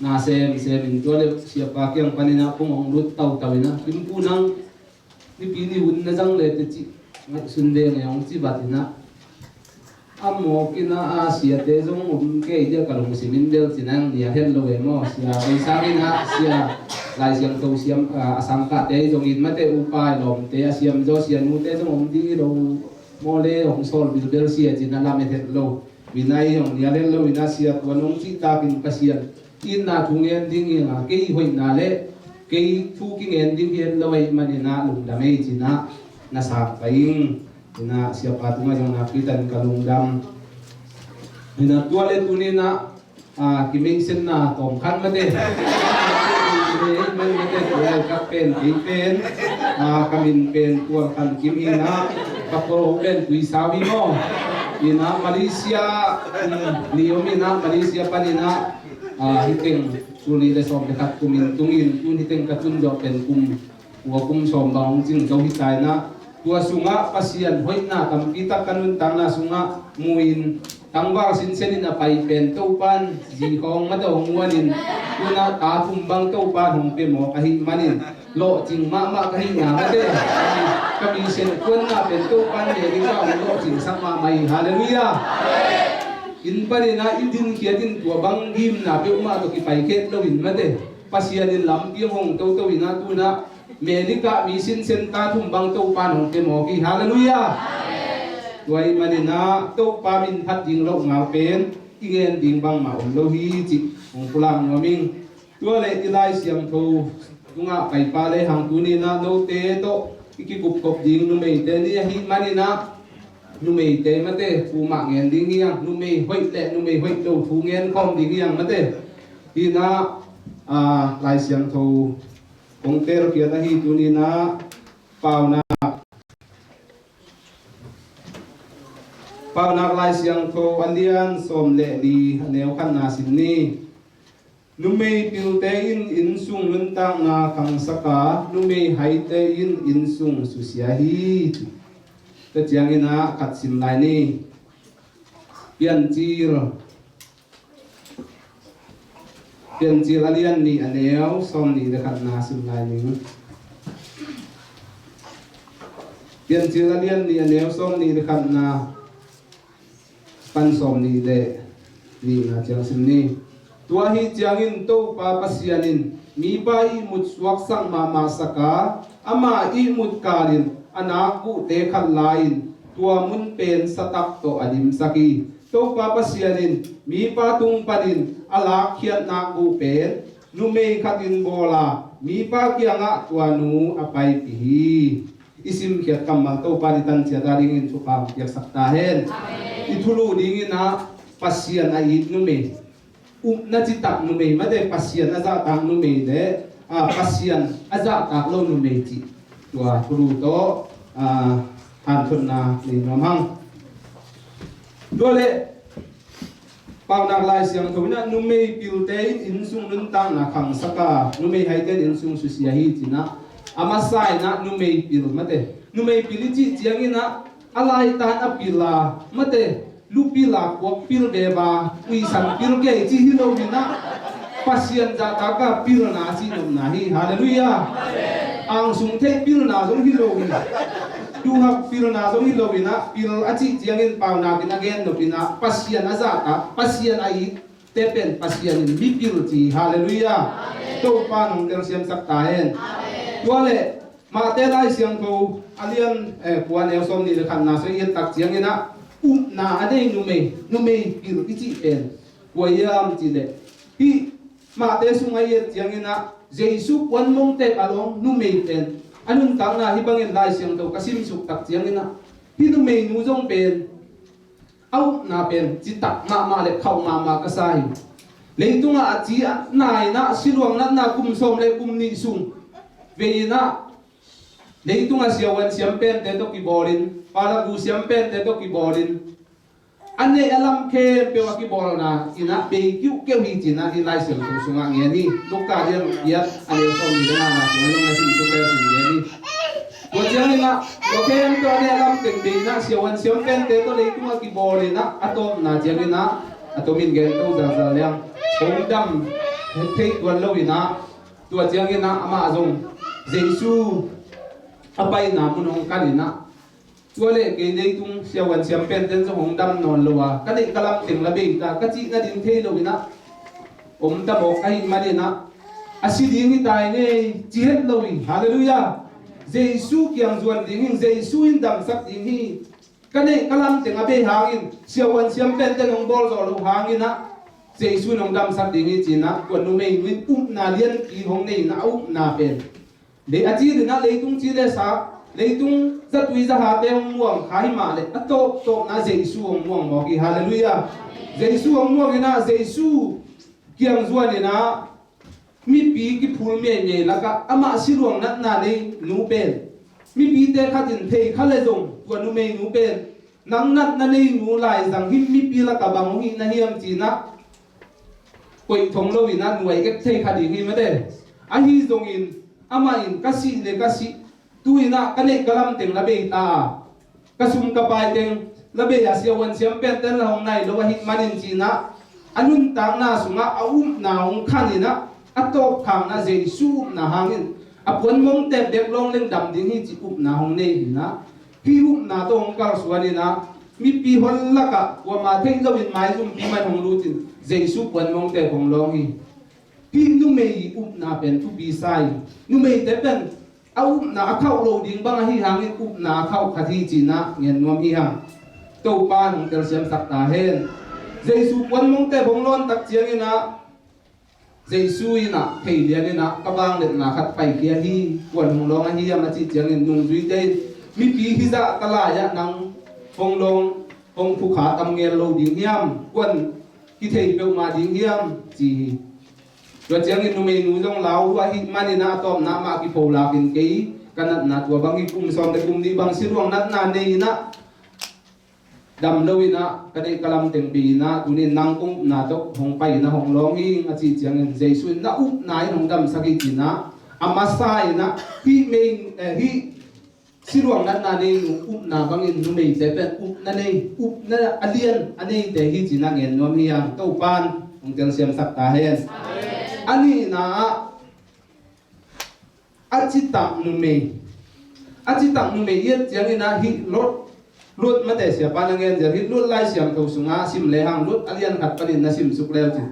Na semsem in tua le siapa kiang panin ah kong hong lut tautau in ah, Kim Pu, nang Nipi ni hun na zang le teh ci, ngaihsun ve ngei hong ci vat in ah, a mawk in ah, a siate zong om kei dia ka lungsim in bel ci nang nia hen lo e maw. Sia ei sang in ah, sia Lai Siangtho siam, a, a sangkahte zong in mate, upa i lawmte a siam zaw sia nute zong om ding hi lo maw le hong sawl bilbel sia ci na lamet het lo. Vinai hong nia hen lo in ah sia tua nong cihtakin Pasian itna thu ngen ding hi a, kei hoihna le kei thu kingen ding hi het lo ahih manin ah lungdam ei ci in ah na sak pai ing. In ah siapa tungah zong nakpi takin ka lungdam. In ah tua le tuni in ah, ah, kimeihsetna tawm khat mate. Mate tua le ka pen kei pen, ah, ka min pen Tual Khan Kim hi in ah, ka pawlpi pen Tuisau hi maw. In ah Malaysia, um, ni om in ah Malaysia panin ah, ah, hih teng tul nih le sawm le khat kum in tungin tun hih teng ka tun zawh pen kum kua kum sawm bang hong cing zo hi ta in ah, tua sungah Pasian hoihna tampi tak ka nuntakna sungah mu in, tangval sinsen in a pai pen Topa'n zi khawng mate hong muan in, tu in ah ta thum bang Topa'n hong pia mawk ahih manin lawhcing mahmah ka hihna mate, ka mission kuanna pen Topa'n America hong lawhcingsak mahmah hi. Halleluiah. Inn panin ah i dinkhiat in tua bang gimna peuhmah tawh kipai khet lo in mate, Pasian in lampi hong toto in ah tu in ah America mission center thum bang Topa'n hong pia mawk hi. Halleluiah. Tua ahih manin ah Topa min phat ding loh ngal pen i ngen ding bangmah om lo hi cih hong pulak nuam ing. Tua le i Lai Siangtho tungah paipa le hang tuni in ah note tawh i kikupkop ding numeite ni ahih manin ah numeite mate thu mah ngen ding hi hang, numei hoih le numei hoih lo thu ngen khawm ding hi hang mate. Hi in ah, ah, Lai Siangtho kong telkhiat ahi tuni in ah Paunak, Paunak Lai Siangtho a lian sawm le li a neu khatna sim ni. Numei pilte in innsung nuntakna khangsak a, numei haite in innsung susia hi. Tua ciangin ah khat sim lai ni. Piancil, Piancil a lian nih a neu sawm nih le khatna sim lai ni. Piancil a lian nih a neu sawm nih le khatna pan sawm nih le nihna ciang sim ni. Tua ahih ciangin Topa Pasian in mipa ihmut suaksak mahmah sak a, ama ihmut kalin a nakguhte khat la-in tua mun pen satak tawh a dimsak hi. Topa Pasian in mipa tung panin a lakkhiat nakguh pen numei khatin bawl a, mipa kiangah tua nu a paipih hi. I simkhiat kammal Topa in i tanciat a dingin thupha hong piaksak ta hen. Amen. I thulu dingin ah Pasian a it numei, upna citak numei mate, Pasian a zahtak numei le, ah, Pasian a zahtak lo numei cih tua thulu tawh, ah, hanthotna nei nuam hang. Tua le Paunak Lai Siangtho in ah numei pilte in innsung nuntakna khangsak a, numei haite in innsung susia hi ci in ah, a masa in ah numei pil mate, numei pil i cih ciangin ah a laitan a pil a mate, lu pil a, kuak pil beba, uisan pil kei cih hi lo in ah, Pasian zahtak a pilna a cihnopna hi. Halleluiah. Angsung theih pilna zong hi lo hi. Duhhak pilna zong hi lo in ah, pil a cih ciangin Paunak in a gen nop in ah Pasian a zahtak, Pasian a itte pen Pasian in mipil ci. Halleluiah. Topa in hong telsiamsak ta hen. Tua le Mate Lai Siangtho a lian, eh, kua, neu sawm nih le khatna sung i et tak ciangin ah upna a nei numei, numei pil i cih pen kua hiam cih leh, hih Mate sung a i et ciangin ah Jesu puan mongte a lawng numei pen A nuntakna hih bangin Lai Siangtho ka simsuk tak ciangin ah, hih numeinu zong pen a upna pen citak mahmah le khauh mahmah ka sa hi. Leitungah a ci a na in ah, siluang natna kum sawm le kum nih sung vei in ah, leitungah siavuan siampente tawh kibawlin, palagu siampente tawh kibawlin, a neih a lam khempeuh a kibawlna in ah bei kiuhkeuh hi ci-in ah hih Lai Siangtho sungah ngen hi. Luka lian giat a neu sawmnih le ngana sungah zong na simsuk leucin ngen hi. Tua ciangin ah tua khempeuh a neih a lam teng bei in ah, siavuan siampente tawh leitungah kibawl in ah, a tawpna ciangin ah, a tomin gen to zalzal leng, hong dam thei tuan lo in ah, tua ciangin ah amah zong Jesu a paina mun hong kan in ah, tua leh kei leitung siavuan siampenten zong hong dam nawn lo a, ka neih ka lam teng la bei ta, ka cih nading thei lo in ah om ta mawk ahih manin ah, a si ding hi ta ing ei ci het lo hi. Halleluiah. Jesu kiang zuan ding hi, Jesu in damsak ding hi. Ka neih ka lam teng a bei hangin, siavuan siampenten hong bawl zawh loh hangin ah Jesu in hong damsak ding hi ci-in ah, tua numeinu in upna lianpi hong nei in ah, a upna pen lei a ci ding ah, leitung ci le sa, leitung zatui zahate hong muang kha hi mah leh, a tawptawpna Jesu hong muang mawk hi. Halleluiah. Jesu hong muang in ah, Jesu kiang zuan in ah, mipi kiphul miaimiai lakah amah siluang natna nei nu pen, mipite khat in thei kha leh zong, tua numeinu pen, nang natna nei nu lai zang hih mipi lakah bang hong hih na hiam ci-in ah koih thong lo in ah nuai ek thei kha ding hi mate. Ahi zongin amah in, ka sih le ka sih, tu in ah ka neih ka lam teng la bei ta a, ka sum ka pai teng la bei a, siavuan siampenten la hong nai lo ahih manin ci-in ah, a nuntakna sungah a upna hong khan in ah, a tawpkhakna Jesu upna hangin, a puanmongte bek lawng leng dam ding hi cih upna hong nei hi in ah, hih upna tawh hong kalsuan in ah, mipi hon lakah kuamah theih loin maizumpi mah in hong lut in, Jesu puanmongte hong lawng hi. Hih numei upna pen thupi sa hi. Numeite pen a upna a khauh lo ding bang ahi hangin, upna a khauh khat hi ci-in ah ngen nuam hi hang. Topa in hong telsiamsak ta hen. Jesu puanmongte hong lawn tak ciangin ah, Jesu in ah thei lian in ah, ka vangliatna khat paikhia hi, kua'n hong lawng ahi hiam a cih ciangin, nungzuite in, mipi hizah ka lai-ah nang hong lawng, hong phukha tam ngel lo ding hiam, kua'n kithei peuhmah ding hiam, ci hi. Tua ciangin numeinu zong lau lua ahih manin ah, a tawpna mah kipho lakin, kei ka natna tua bang hi, kum sawm le kum nih bang siluang natna nei in ah, dam lo in ah, ka neih ka lam teng bei in ah, tuni in nang kong upna tawh hong pai in ah hong lawng hi ing, a cih ciangin Jesu in, na upna in hong damsak hi ci-in ah, a masa in ah, hih mei, eh, hih siluang natna nei nu upna bangin numeite pen upna nei, upna a lian a neite hi ci-in ah ngen nuam hi hang. Topa'n hong telsiamsak ta hen. Amen. A nihna ah, a citak numei. A citak numei i et ciangin ah, hih Lot, Lot mate, siapa na ngen zel, hih Lot Lai Siangtho sungah sim le hang, Lot a lian khat panin na simsuk le uh cin.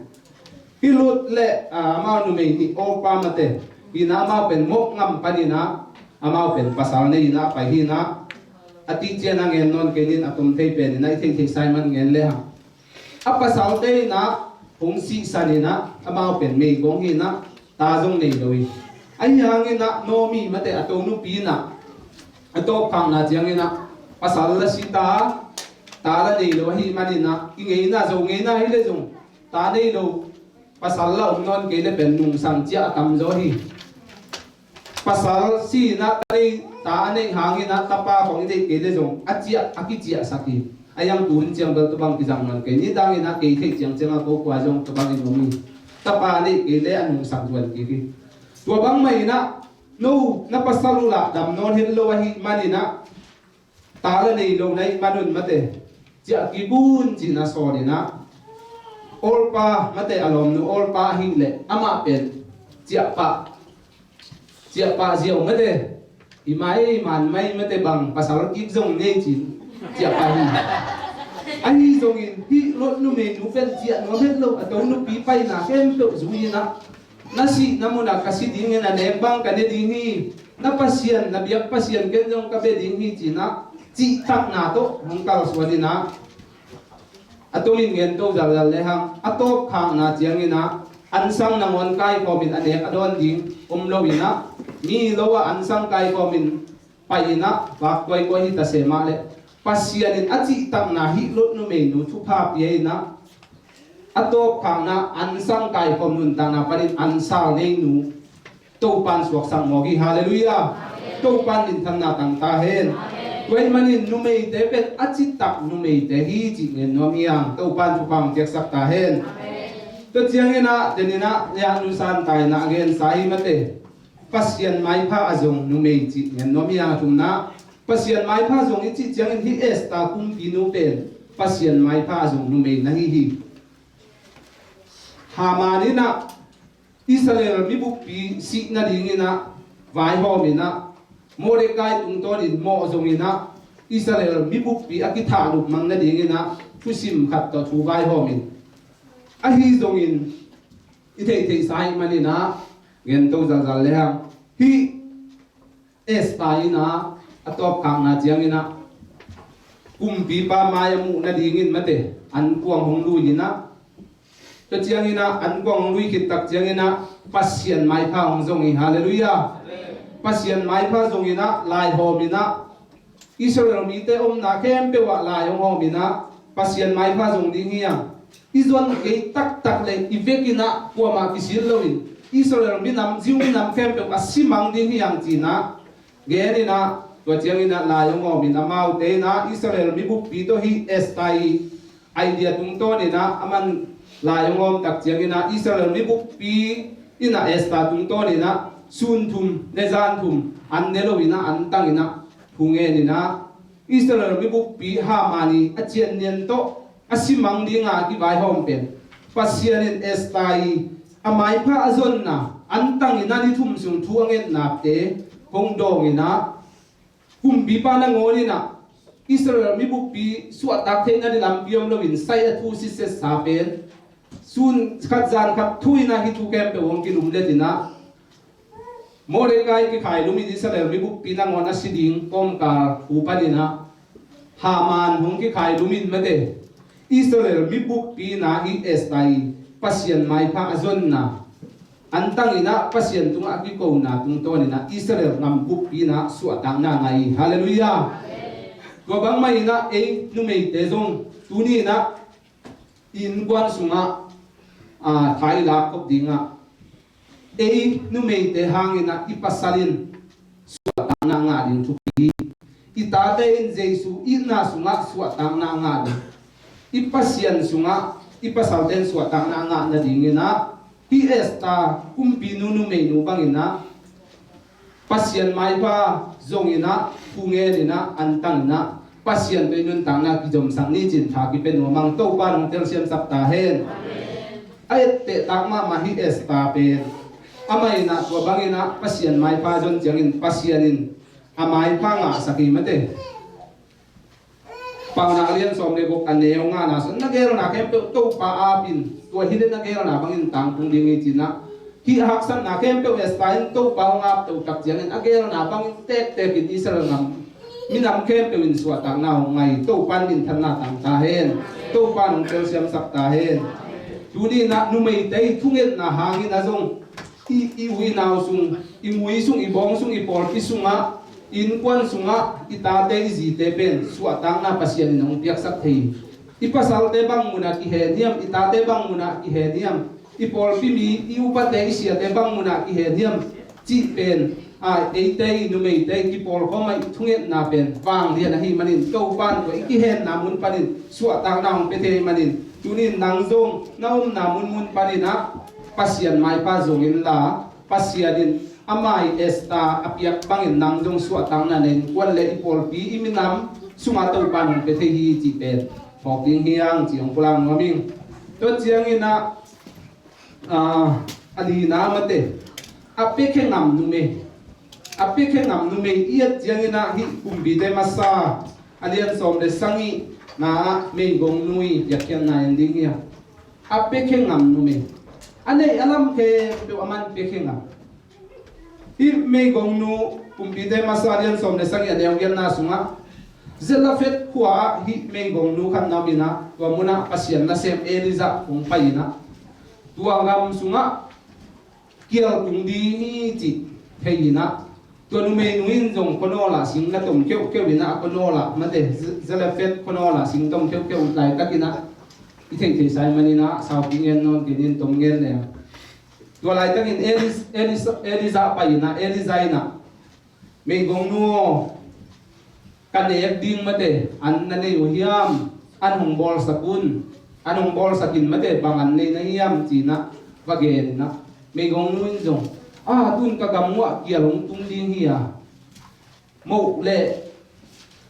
Hih Lot le, ah, amau numei nih, Orpa mate, hi in ah, amau pen Moab gam panin ah, amau pen pasal nei in ah pai hi in ah, a tih ciang a ngen nawn kei ning, a tom thei pen in ah, i theihtheih sa ahih man ngen le hang. A pasalte in ah hong sihsan in ah, amau pen meigong hi in ah, ta zong nei lo hi. Ahi hangin ah, Naomi mate, a to nupi in ah, a tawpkhakna ciangin ah, pasal la si ta, ta la nei lo ahih manin ah, i ngeina, Zo ngeina hi le zong, ta nei lo pasal la om nawn kei le pen nungsang ciah a tam zaw hi. Pasal si in ah, ta nei, ta a neih hangin ah, tapa khong i deih kei le zong, a ciah, a kiciahsak hi. A hiang tu hun ciang bel tua bang kizang nawn kei. Nidang in ah, kei theih ciangciang a, ko kua zong tua bangin om hi. Tapa a neih kei le a nungsak zuan kik hi. Tua bang mah in ah, no, na pasal uh lah dam nawn het lo ahih manin ah, ta la nei lo na hih man un mate, ciah kik un ci-in a sawl in ah, Orpa mate, a lawmnu Orpa ahih leh, amah pen ciahpah, ciahpah ziau mate, i mai man mai mate, bang pasal kik zong nei ci-in ciahpah hi. Ahi zongin hih Lot numeinu pen ciah nuam het lo, a to nupi paina khempeuh zui in ah, na sihna munah ka si ding hi, na nek bang ka ne ding hi, na Pasian, na biak Pasian ken zong ka bia ding hi, ci-in ah cihtakna tawh hong kalsuan in ah, a tomin ngen to zalzal le hang, a tawpkhakna ciangin ah, ansang nangawn kaikhawmin a nek a dawn ding om lo inah, mi lo ah ansang kaikhawmin pai inah vak kuaikuai hi ta se mah leh, Pasian in a cihtakna hih Lot numeinu thupha pia inah, a tawpkhakna ansang kaikhawm nuntakna panin ansal neinu Topan suaksak mawk hi. Halleluiah. Topan minthanna tang ta hen. Tua ahih manin numeite pen a citak numeite hi cih ngen nuam hi hang, Topan thupha hong piaksak ta hen. Tua ciangin ah, deninah liahnu san tainah a gensa hi mate. Pasian maipha a zong numei cih ngen nuam hi hang. A thumna, Pasian maipha zong i cih ciangin hih Esther kumpinu pen Pasian maipha a zong numei na hi hi. Haman inah Israel mibukpi sih nadinginah vaihawm inah, Mordecai tungtawnin mawh zonginah Israel mibukpi a kithahlup mang nadinginah thusim khat tawh thu vaihawm in, ahi zongin i theihtheihsa ahih maninah gento zalzal lehang hih Esther inah a tawpkhakna cianginah kumpipa mai a muh nadingin mate, ankuang hong lui inah, tua cianginah ankuang hong lui khittak cianginah Pasian maipha hong zong hi. Halleluiah. Pasian maipha zonginah laihawm inah Israel mite omna khempeuh ah lai hong hawm inah Pasian maipha zong ding hi hang. I zon kei taktak le i vekinah kuamah kisil loin Israel minam, Jew minam khempeuh a simang ding hi hang cinah gen inah, tua cianginah lai hong hawm in amaute inah Israel mibukpi tawh hih Esther i idea tungtawninah aman lai hong hawm tak cianginah Israel mibukpi inah Esther tungtawninah sun thum le zan thum an ne loinah an tanginah thu ngen inah Israel mibukpi Haman i a ciannian tawh a simang dinga a kivaihawm pen Pasian in Esther i a maipha a zonna an tanginah ni thum sung thu a ngetnate hong dawnginah kumpipa nangawn inah Israel mibukpi suahtak theihna ding lampi om loin sai a thu sitsetsa pen sun khat zan khat thu inah hih thu khempeuh hong kilumlet inah Mordecai kikhailumin Israel mibukpi nangawn a si ding kawmkal thu paninah Haman hong kikhailumin mate, Israel mibukpi inah hih Esther i Pasian maipha a zonna an tanginah Pasian tungah a kikona tungtawninah Israel gam bukpi inah suahtakna ngah hi. Halleluiah. Tua bangmah inah ei numeite zong tuni inah i innkuan sungah a, tha i lak khop dingah ei numeite hanginah i pasal in suahtakna ngah ding thupi hi. I tate in Jesu itna sungah suahtakna ngah ding, i Pasian sungah i pasalte in suahtakna ngah nadinginah hih Esther kumpinu numeinu banginah Pasian maipha zonginah thu ngeninah an tanginah Pasian tawh i nuntakna kizomsak ni cin tha kipia nuam hang. Topa nong telsiamsak ta hen. A ettehtak mahmah hih Esther pen amah inah tua banginah Pasian maipha zon ciangin Pasian in a maipha ngahsak hi mate. Paunak lian sawm le guk a neu ngana sung na gelna khempeuh Topa apin tua hi le na gelna bangin tangtung ding hi cinah hih haksatna khempeuh Esther in Topa hong apto tak ciangin a gelna bangin tektekin Israel ngam minam khempeuh in suahtakna hong ngah hi. Topa in minthanna tang ta hen. Topa nong telsiamsak ta hen. Tuni inah numeite i thungetna hangin a zong i, i u i nau sung, i mui sung, i bawng sung, i pawlpi sungah, i innkuan sungah i tate i zite pen suahtakna Pasian in hong piaksak thei hi. I pasalte bang munah kihen hiam, i tate bang munah kihen hiam, i pawlpi mi, i upate, i siate bang munah kihen hiam cih pen a, eite i numeite i kipawlkhawm ah i thungetna pen vanglian ahih manin Topa in tua i kihenna mun panin suahtakna hong pia thei ahih manin tuni in nang zong na omna munmun paninah Pasian maipha zong inla Pasian in ama i Esther a piak bangin nang zong suahtakna na innkuan le i pawlpi i minam sungah Topa in hong pia thei hi cih pen phawk ding hi hang ci hong pulak nuam ing. Tua cianginah a, a lina mate a piakhia ngam numei, a piakhia ngam numei i et cianginah hih Kumpite Masa a lian sawm le sagih na ah meigongnu i piakkhiatna en ding hi a. A piakhia ngam numei a neih a lam khempeuh aman piakhia ngam. Hih meigongnu Kumpite Masa a lian sawm le sagih a neu giatna sungah Zelophehad khua ah hih meigongnu khat na om inah tua munah Pasian nasem Elijah hong pai inah tua gam sungah kial tung ding hi cih thei in ah, tua numeinu in zong khuanawl ah sing na tom keuhkeuh in ah, khuanawl ah mate, Zarephath khuanawl ah sing tom keuhkeuh laitak in ah, i theihtheihsa ahih manin ah saupi ngen nawn kei ning, tom ngen leng. Tua laitakin Elis-, Elis-, Elijah pai in ah, Elijah in ah, "Meigongnu aw, ka nek ding mate an na nei uh hiam? An hong bawlsak un, an hong bawlsak in mate, bang an nei na hiam?" ci in ah va gen in ah, meigongnu in zong, "A, tun ka gam uah kial hong tung ding hi a, moh le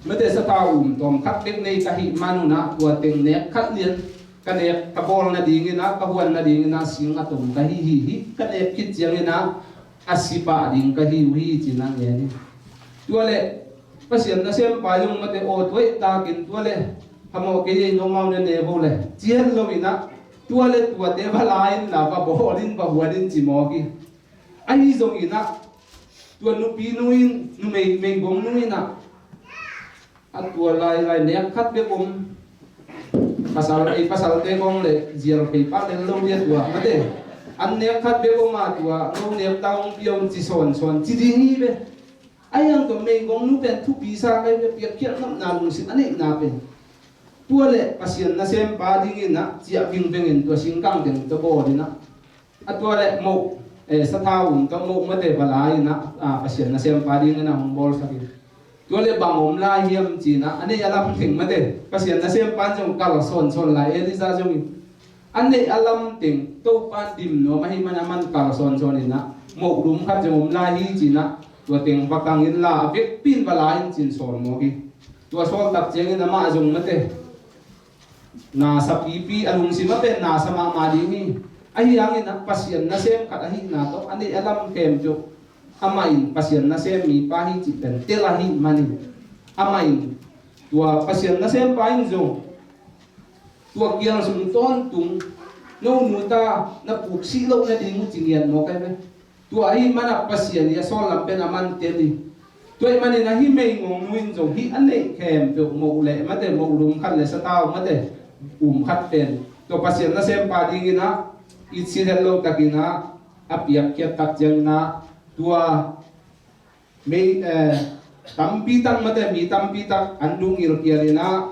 mate sathau um tawm khat bek nei ka hih man un ah, tua teng nek khat lian ka nek, ka bawl nading in ah, ka huan nading in ah sing a tom ka hi hi hi. Ka nek khit ciangin ah a si pah ding ka hi uh hi," ci in ah ngen hi. Tua leh Pasian nasempa zong mate, "Aw, tua ahih takin tua leh phamawh kei ei, nomau na ne vo leh," ci het lo in ah, tua leh tuate va la in la, va bawl in, va huan in ci mawk hi. Ahi zongin ah tua nupinu in, numei, meigongnu in ah, "A, tua lailai nek khat bek om, pasal, ei pasalte kong leh zial phei pah lel lo dia tua mate, an nek khat bek om a, tua no nek ta hong pia un," ci sawnsawn, ci ding hi ve. Ahi hang tua meigongnu pen thupi sa kei ve, piakkhiat nopna lungsim a neihna pen. Tua leh Pasian nasempa dingin ah ciah vingveng in tua singkang teng tawh bawl in ah, a, tua leh moh, eh, sathau um tawh moh mate va la in ah, a, Pasian nasempa dingin ah hong bawlsak in. Tua leh bang om lai hiam ci in ah, a neih a lam teng mate, Pasian nasempa in zong kal sawnsawn lai, Elijah zong in. A neih a lam teng Topa in dim nuam ahih man a, man kal sawnsawn in ah, moh lum khat zong om lai hi ci in ah, tua teng va kang in la, a vekpi in va la in ci in sawl mawk hi. Tua sawl tak ciangin amah zong mate, na sa pipi, a lungsim ah pen na sa mahmah ding hi. Ahi hangin ah Pasian nasem khat ahihna tawh a neih a lam khempeuh amah in Pasian nasem mipa hi cih pen tel ahih manin, amah in tua Pasian nasempa in zong tua kial sung tawntung, "No nu ta na puk sih loh nading uh," ci ngiat mawk ahi ve. Tua ahih man ah Pasian i a sawl lam pen a man tel hi. Tua ahih manin ah hih meigongnu in zong hih a neih khempeuh, moh le mate, moh lum khat le sathau mate um khat pen, tua Pasian nasempa dingin ah itsi het lo takin ah a piakkhiat tak ciangin ah, tua mei, eh, tampi tak mate, mi tampi tak an dungil kial in ah,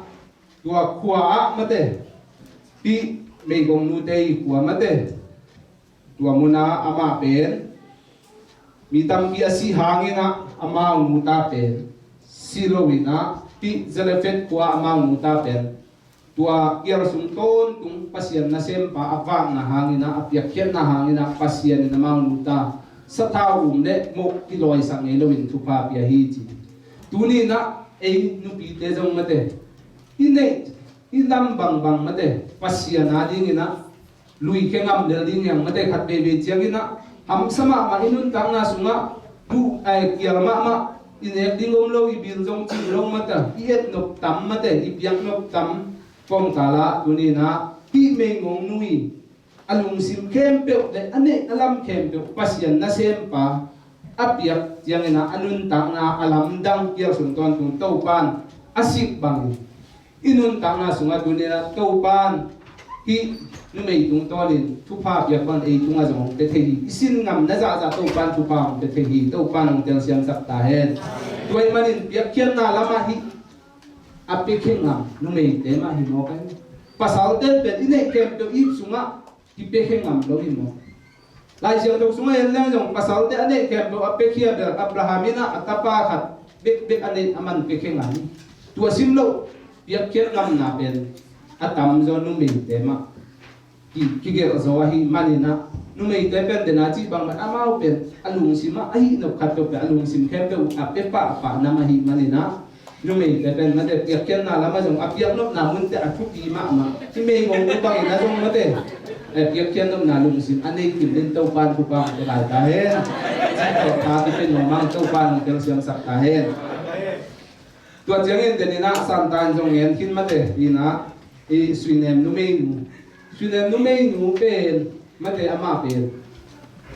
tua khua ah mate, hih meigongnute i khua mate, tua mun ah amah pen mi tampi a sih hangin ah amau nu ta pen si lo in ah, hih Zarephath khua ah amau nu ta pen tua kial sung tawntung Pasian nasempa a vakna hangin ah, a piakkhiatna hangin ah, Pasian in amau nu ta sathau um le moh kilawisak ngei loin thupha pia hi ci. Tuni in ah ei nupite zong mate, i neih i lam bangbang mate, Pasian a dingin ah luikhia ngam lel ding hi hang mate, khat veivei ciangin ah hamsa mahmah i nuntakna sungah tu, eh, kial mahmah, i nek ding om lo, i bil zong cing lo mate, i et nop tam mate, i piak nop tam. Kawmkal ah tuni in ah hih meigongnu i a lungsim khempeuh le a neih a lam khempeuh Pasian nasempa a piak ciangin ah a nuntakna a lamdang, kial sung tawntung Topa in a sik bangin i nuntakna sungah tuni in ah Topa in hih numei tungtawnin thupha piak bangin ei tungah zong hong pia thei hi. I sin ngamna zahzah Topa in thupha hong pia thei hi. Topa in hong telsiamsak ta hen. Tua ahih manin piakkhiatna lamah hih a piakhia ngam numeite mah hi mawk ahi. Pasalte pen i neih khempeuh i ip sungah kipiakhia ngam lo hi mawk. Lai Siangtho sungah en leng zong pasalte a neih khempeuh a piakhia bel Abraham in ah a tapa khat bekbek a neih a man piakhia ngam hi. Tua sim lo, piakkhiat ngamna pen a tamzaw numeite mah ki, kigelh zaw ahih manin ah, numeite pen den a cih bangmah amau pen a lungsim ah a hih nop khat peuh pen a lungsim khempeuh a pia pahpah nam ahih manin ah, numeite pen mate piakkhiatna lamah zong a piaknopna munte a thupi mahmah. Hih meigongnu bangin ah zong mate, eh, piakkhiatnopna lungsim a nei kim dingin Topa in thupha hong pia lai ta hen. Cih tawh tha kipia nuam hang, Topa in hong telsiamsak ta hen. Tua ciangin den in ah Santa in zong ngen khin mate, in ah i Suinem numeinu, Suinem numeinu pen mate amah pen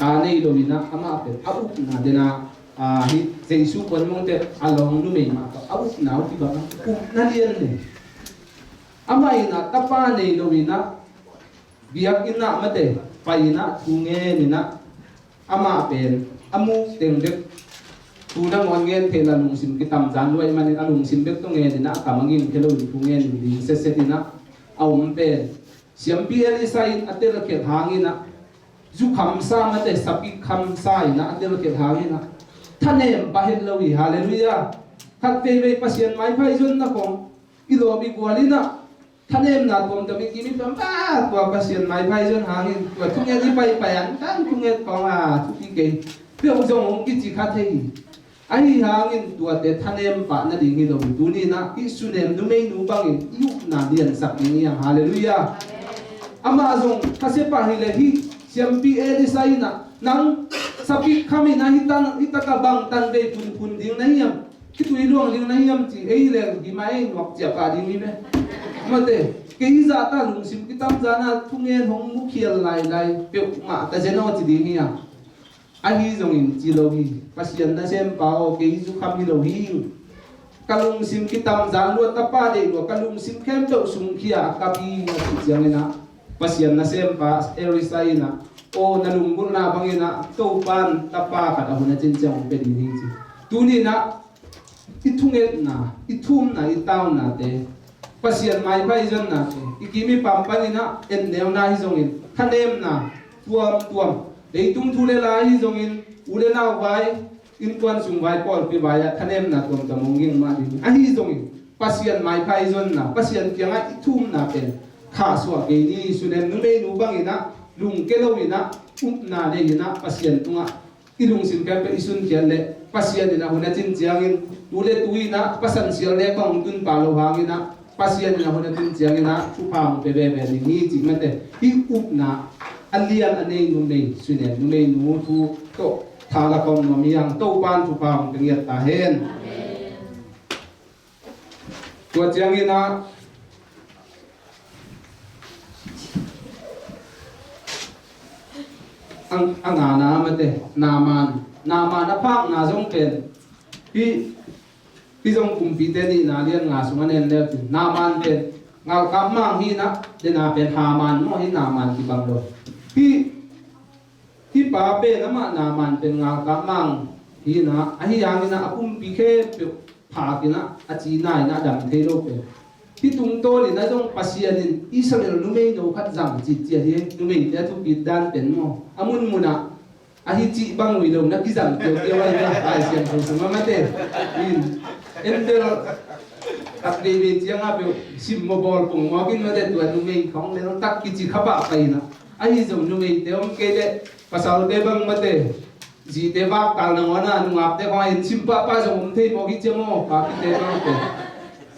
ta nei lo in ah amah pen a upna den ah, ah, hih Jesu puanmongte a lawng numei mah tawh a upna uh kibang a, upna lian nei. Amah in ah tapa nei lo in ah biakinn ah mate, pai in ah, thu ngen in ah, amah pen a muk teng bek thu nangawn ngen theihna lungsim kitamzan lua ahih manin a lungsim bek tawh ngen in ah, a kam a ngim khia loin thu ngen in ding setset in ah a om pen, siampi Elisha in a telkhialh hangin ah, zu khamsa, mate, sapik khamsa in ah a telkhialh hangin ah, thanem pah het lo hi. Halleluiah. Khat veivei Pasian maipha i zonna khawng i lawp i gual in ah, thanemna tuamtuam i kim i tuam, ah, tua Pasian maipha i zon hangin tua thunget i paipai an tan thunget khawng a thupi kei peuh zong hong kici kha thei hi. Ahi hangin tuate thanem pah nading hi lo hi. Tuni in ah hih sunem numeinu bangin i upna liansak ding hi hang. Halleluiah. Amah zong khasia pah hi leh, hih siampi Elisha in ah, nang sapik kham in ah, hih tan, hih tak ah bang tanvei phunphun ding na hiam, khitui luang ding na hiam ci, ei leng hi mah ei, nuak ciah pah ding hi ve. Mate, kei zahta lungsim kitamzan a thungen hong mukhial lailai peuhmah ta zen aw ci ding hi hang. Ahi zongin ci lo hi. Pasian nasempa aw, kei zu kham hi lo hi. Ka lungsim kitamzan lua, tapa deih lua, ka lungsim khempeuh sungkhia a kap hi a cih ciangin ah, Pasian nasempa Elisha in ah, aw, na lunggulhna bangin ah Topa'n tapa khat a hun a cinciang hong pia ding hi ci. Tuni in ah i thungetna, i thumna, i taunate, Pasian maipha i zonnate, i kim i pam panin ah enneuna hi zongin, thanemna tuamtuam, leitung thu le la hi zongin, u le nau vai, innkuan sung vai, pawlpi vai ah thanemna tuamtuam hong ging mah ding. Ahi zongin Pasian maipha i zonna, Pasian kiangah i thumna pen khahsuah kei ni. Sunem numeinu bangin ah lungke loin ah, upna nei in ah, Pasian tungah i lungsim khempeuh i sunkhiat leh, Pasian in a hun a cin ciangin, tu le tu in ah, pasan sial le bang hong tun pah lo hangin ah, Pasian in a hun a cin ciangin ah thupha hong pia veve ding hi cih mate. Hih upna a lian a nei numei, sunem numeinu thu tawh tha la kawm nuam hi hang. Topa'n thupha hong pia ngiat ta hen. Tua ciangin ah, ang, ang ana mate, Naaman. Naaman a phakna zong pen, hih, hih zong Kumpite nihna lian nga sung a nen leu cin, Naaman pen ngalkap mang hi in ah, dena pen Haman maw, hih Naaman kibang lo. Hih Hih pa pen amah Naaman pen ngalkap mang hi in ah, ahi hangin ah a pumpi khempeuh phak in ah, a cina in ah a dam thei lo pen. Hih tungtawn in ah zong Pasian in Israel numeino khat zang citciat hi. Numeite a thupit dan pen maw, a munmun ah ahi cih bang uh hi lo, na kizang kiaukiau ahi a, Lai Siangtho sungah mate. In, en bel, tak veivei ciangah peuh sim maw, bawl pong mawk in mate, tua numei khawng leltak kici kha pah pai in ah. Ahi zong numeite om kei leh, pasalte bang mate, zite vaktal nangawn a, nungakte khawng a hin sim pahpah zong om thei mawk hi ciang aw, papite bangte.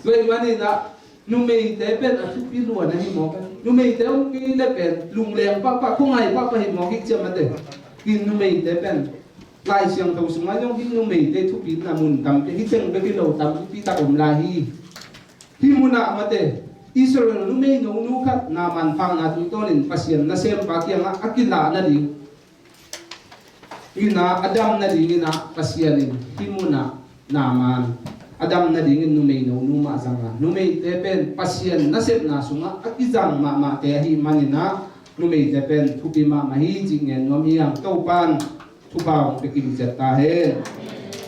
Tua ahih manin ah numeite pen a thupi lua na hi mawk a. Numeite om kei leh pen lungleng pahpah, khuangai pahpah hi mawk hi ciang mate. Hi numeite pen Lai Siangtho sungah zong hih numeite thupitna mun tampi, hih teng bek hi lo, tampi tak om lai hi. Hih munah mate, Israel numeino nu khat Naaman phakna tungtawnin Pasian nasempa kiangah a kilah nading in ah, a dam nadingin ah Pasian in hih munah Naaman a dam nadingin numeino nu mah zang a. Numeite pen Pasian nasepna sungah a kizang mahmahte ahih manin ah, numeite pen thupi mahmah hi cih ngen nuam hi hang. Topa'n thupha hong pia kimciat ta hen.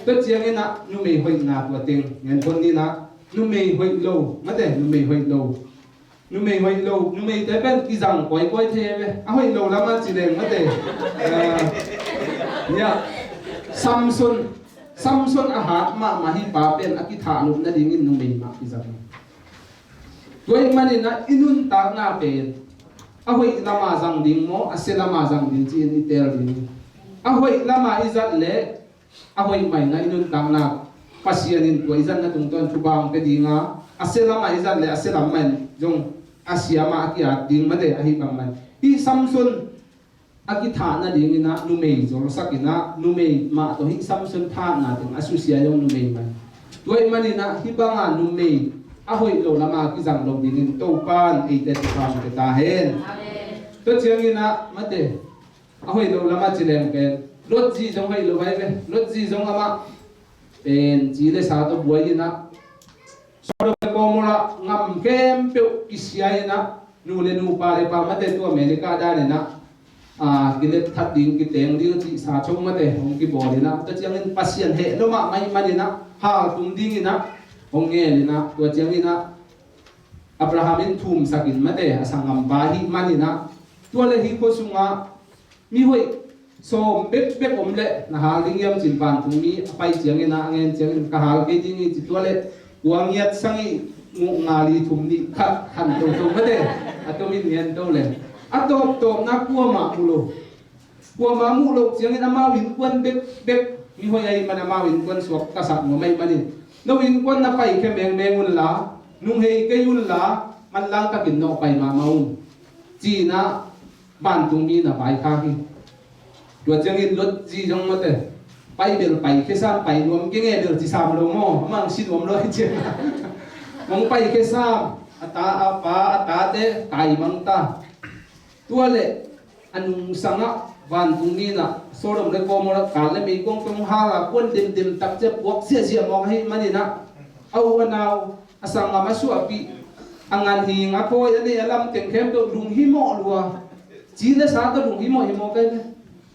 Tua ciangin ah numei hoihna tua teng ngen phot ni in ah, numei hoih lo, mate, numei hoih lo. Numei hoih lo, numeite pen kizang kawikawi thei ve. A hoih lo lamah ci leng mate. Eh, ya. Samson, Samson a hat mahmah hih pa pen a kithahlup nadingin numei mah kizang. Tua ahih manin ah i nuntakna pen a hoih lama zang ding maw, a sia lama zang ding ci-in i teel ding. A hoih lama i zat leh, a hoih mah in ah i nuntakna Pasian in tua i zatna tungtawn thupha hong pia ding a, a sia lamah i zat leh a sia lam mah in zong a sia mah a ki-at ding mate, ahi bang mah in. Hih Samson a kithah nadingin ah numei zolsak in ah, numei mah tawh hih Samson thatna teng a susia zong numei mah in. Tua ahih manin ah hih banga numei a hoih lo lama kizang lo dingin Topa'n eite thupha hong pia ta hen. Amen. Tua ciangin ah mate, a hoih lo lamah ci leng pen, Lot zi zong hoih lo ahi ve. Lot zi zong amah pen ci le sa tawh buai in ah, Sodom le Gomorrah gam khempeuh kisia in ah, nu le nu, pa le pa, mate, tu America dan in ah, a, kilet that ding, kiteng ding a cihsa tho mate hong kibawl in ah, tua ciangin Pasian heh lua mahmah ahih manin ah, haltum dingin ah hong ngel in ah, tua ciangin ah Abraham in thumsak in mate, a sanggampa ahih manin ah, tua leh hih khua sungah mi hoih sawm bekbek om leh na hal ding hiam ci-in vantungmi a pai ciangin ah, a ngen ciangin, ka hal kei ding hi ci. Tua leh kua ngiat sagih, guk nga li thum nih khat khan toto mate, a tomin ngen to leh, a tawptawpna kuamah mu lo. Kuamah muh loh ciangin amau innkuan bekbek, mi hoih ahih man amau innkuan suaktasak nuam ahih manin, no innkuan na paikhia mengmeng unla, nunghei kei unla, manlang takin nawh pai mahmah un, ci-in ah vantungmi in a vaikhak hi. Tua ciangin Lot zi zong mate, pai bel paikhia sam, pai nuam keng e bel ci sam lo maw, amah hong si nuam lo ahih ciangin hong paikhia sam, a ta, a pa, a tate taimang ta. Tua leh a nungsangah vantungmi in ah Sodom leh Gomorrah, kal leh meikuang tawh hong hal a, kuan demdem tak ciang puak ziahziah mawk ahih manin ah, a u a nau, a sanggam a suahpih, a ganhing a khawi, a neih a lam teng khempeuh lunghimawh lua. Ci leh sa tawh lunghimawh hi mawk ei ve.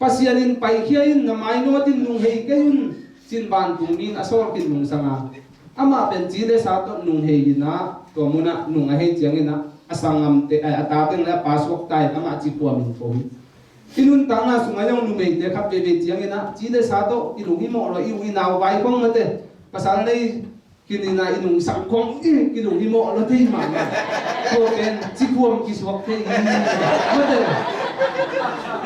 Pasian in paikhia in, na mainawt in, nunghei kei un ci-in vantungmi in a sawl khin nungsang a, amah pen ci leh sa tawh nunghei in ah, tua munah nung ahih ciangin ah a sanggamte, a, a tateng leh a pa suakta in amah ci khuamin ko hi. I nuntakna sungah zong numeite khat veivei ciangin ah ci leh sa tawh i lunghimawh lua, i u i nau vai khong mate, pasal nei khin in ah i nungsak khong, i, i lunghimawh lua thei mahmah. Tua pen ci khuam kisuak thei hi. Mate,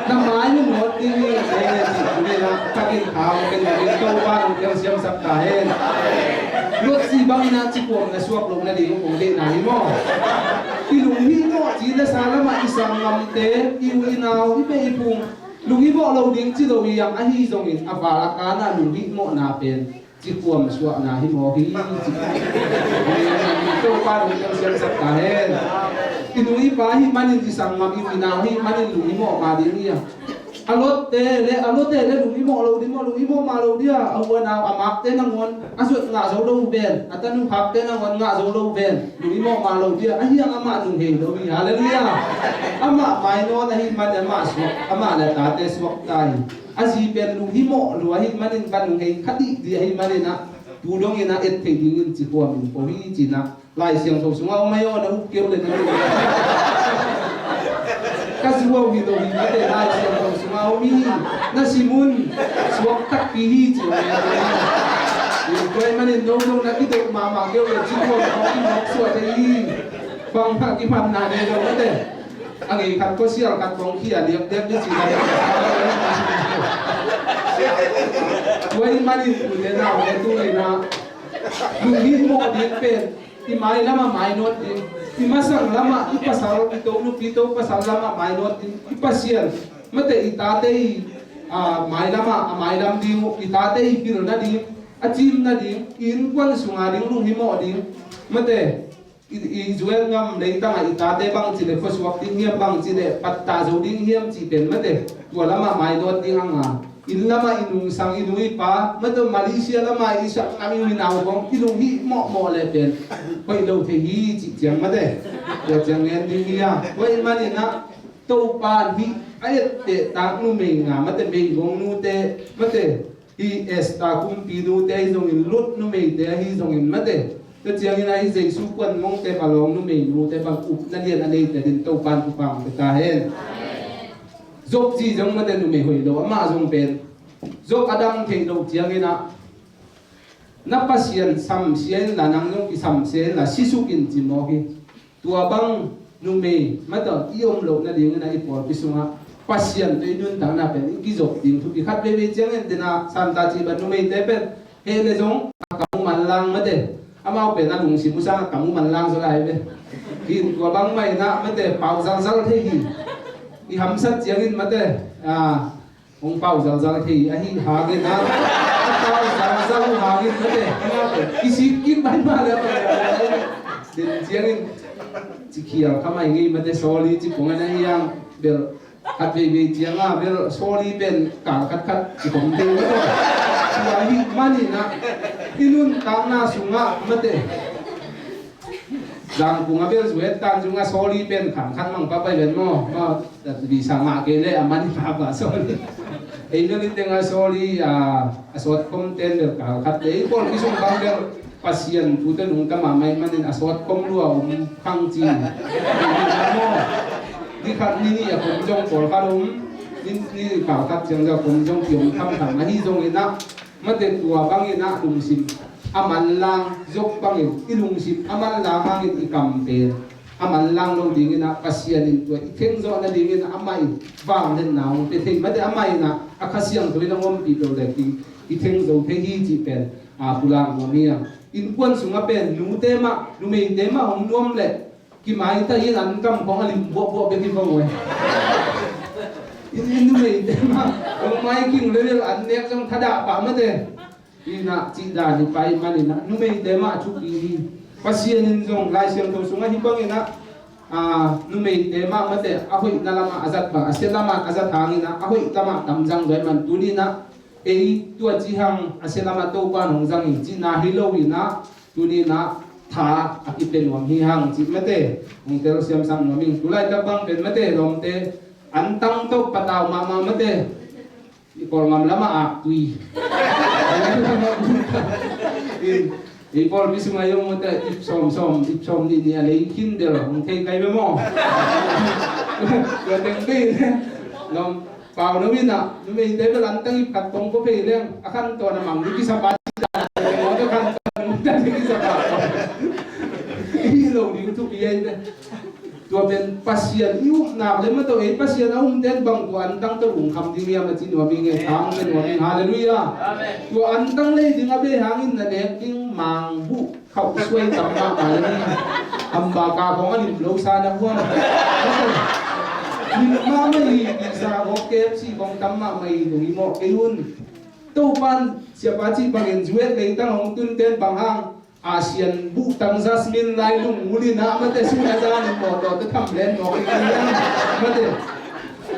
na mai na nawt ding hi, e, ci, tu-in ah takin thau ken na ding Topa nong telsiamsak ta hen. Lot zi bangin ah ci khuam na suak loh nading kong deihna hi maw. I lunghimawh, ci leh sa lamah i sanggamte, i u i nau, i beh i phung lunghimawh lo ding ci lo hi hang, ahi zongin a val a kan ah lunghimawhna pen ci khuam suahna hi mawk hi, ci. Topa nong telsiamsak ta hen. I nu i pa ahih manin, i sanggam i u i nau ahih manin lunghimawh mah ding hi a. A Lotte leh, a Lotte leh lunghimawh lo ding maw, lunghimawh mah lo ding a, a u a nau, a makte nangawn a zuat ngah zo lo ven, a tanu khakte nangawn ngah zo lo ven, lunghimawh mah lo ding a, ahi hang amah nunghei lo hi. Halleluiah. Amah mainawt ahih manin amah suak, amah leh a tate suakta hi. A zi pen lunghimawh lua ahih manin, ka nunghei kha dihdih ahih manin ah, tu dongin ah et theih dingin ci khuamin ko hi, ci-in ah Lai Siangtho sungah om ei aw, na up keu leh na, ka zuau hi lo hi mate, Lai Siangtho sungah om hi. Na sim un, suak takpi hi ci om ei. Tua ahih manin no no na kidok mahmah keu leh ci khuam kong kimawk suak thei hi. Bang hang kiphatna nei lo mate. A ngei khat khua sial khat kong khia liapdiap ni ci lai. Tua ahih manin ute naute, tu-in ah lunghimawh ding pen i mailam ah mainawt ding, i masang lam ah, i pasal, i to nupi to pasal lam ah mainawt ding, i Pasian, mate, i tate i, a, mailam ah a mailam ding uh, i tate i pilna ding, a cimna ding, i innkuan sunga ding lunghimawh ding, mate, i, i Israel gam leitang ah i tate bangci leh khuasuak ding hiam, bangci leh pattah zo ding hiam cih pen mate, tua lam ah mainawt ding hang a, inn lam ah i nungsang i nu i pa, mate, Malaysia lam ah i sanggam i u i nau khong i lunghimawhmawh leh pen hoih lo thei hi cih ciang mate, tua ciang ngen ding hi a. Tua ahih manin ah Topa in hih a etteh tak numei nga, mate, meigong nute, mate, hih Esther kumpinute ahi zongin, Lot numeite ahi zongin mate, tua ciangin ah hih Jesu kuan mongte, palawng numei nute bang upna lian a neite adingin Topa in thupha hong pia ta hen. Job zi zong mate, numei hoih lo, amah zong pen Job a dam theih loh ciangin ah, na Pasian samsia inla, nang zong kisamsia inla, sisuk in ci mawk hi. Tua bang numei mate i om loh nadingin ah i pawlpi sungah Pasian tawh i nuntakna pen i kizop ding thupi. Khat veivei ciangin, dena Santa cih bang numeite pen heh leh zong a kam uh manlang mate, amau pen a lungsim uh sang a kam uh manlang zaw lai ve. Hi, tua bang mah in ah mate, pau zalzal thei hi. I hamsat ciangin mate, a, hong pau zalzal thei ahih hangin ah, a pau zalzal uh hangin mate, a, kisik kim bai mah leh, den ciangin ci khial kha mai ngei mate, sorry ci pong a, na hiang bel khat veivei ciang a bel sorry pen kal khatkhat ci pong ding mate. Tua ahih manin ah i nuntakna sungah mate, Zangkung a bel zuet tan zung a sawli pen khang khat mang pa pai ven maw. Maw, visa ngah kei leh a man i papa sawli. Ei bel i teng a sawli, a, a sawt khom ten bel kal khat te. Ei pawl kisung bang bel Pasian thu te nungta mahmah ih manin a sawt khom lua um khang ci. Maw, ni khat ni nih a khom zong pawl khat um. Ni, ni kal khat ciang zong khom zong ki um tham tham ahi zongin ah, mate tua bangin ah lungsim a manlang zok bangin i lungsim a manlang hangin i kam pen a manlang lo dingin ah Pasian in tua i thengzawh nadingin ah amah in vangliatna hong pia thei, mate amah in ah a Kha Siangtho in a hong ompih peuh leh i, i thengzo thei hi cih pen, a, pulak nuam hi a. Innkuan sungah pen nute mah, numeite mah hong nuam leh kimaita in an kam khong a lim buahbuah bek hi bang uh e. In, in numeite mah hong maiking lel an nek zong thadah pah mate. Ina cih dan hi pai manin ah numeite mah thupi hi. Pasian in zong Lai Siangtho sungah hi bangin ah, a, numeite mah mate a hoihna lamah a zat bang, a sia lamah a zat hangin ah a hoih lamah tam zang zaw ih man tuni in ah ei tua ci hang a sia lamah Topa in hong zang hi cihna hi lo in ah tuni in ah tha a kipia nuam hi hang cih mate hong telsiamsak nuam ing. Tulaitak bang pen mate lawmte an tang tawh patau mahmah mate. I Kawlgam lamah aktui. I, i Kawlpi sungah zong mate ip sawm sawm, ip sawm nih nih a lei khin bel hong thei kai ve maw? Tua teng bei lawm pau lo in ah numeite bel an tang ip khat kong ko phei leng a khan tawn a mang ding kisapa ci ta. Khan tawn a mang ding kisapa. I lo ding thupi ai ve. Tua pen Pasian i upna le mate ei Pasian a umten bang tua antang tawh lungkham ding hiam a ci nuam ing e, thang pe nuam ing. Halleluiah. Amen. Tua antang lei ding a bei hangin na nek ding mangbuh khauh suai tam mahmah le ni. Hambaka khong a lim lo sa na huam. Lim mahmah hi, pizza khong, K F C khong tam mahmah hi, nung i mawh kei un. Topan siapa cih bangin zuet leitang hong tunten bang hang Asian buhtang jasmine lai lung uli na mate sung a zan in mawtaw te tham len mawk ing ing mate.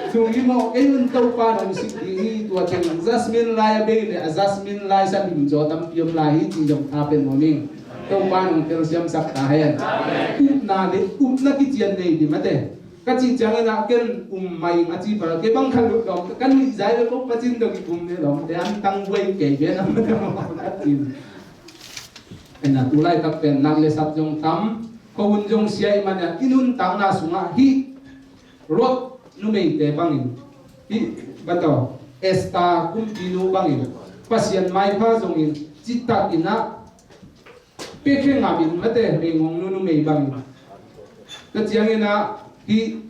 Sung i mawk ei un Topa nong sik ding hi tua teng jasmine lai a bei le a jasmine lai sa lim zaw tampi om lai hi ci zong tha pen nuam ing. Topa nong telsiamsak ta hen. Upna le upna kician nei di mate. Ka cih ciangin ah ken um mai ing a ci pal kei bang kha lut lawm ka nuih zai le ko pacin dong i um ne lawm te an tang buai kei ve na mate mawk ka cin. Ena tulaitak pen nak le sat zong tam, ko hun zong sia i man a i nuntakna sungah hih Lot numeite bangin, hih bataw Esther kumpinu bangin Pasian maipha zongin citak inah pekhe ngam in mate, Mengong nu numei bangin. Tua cianginah hih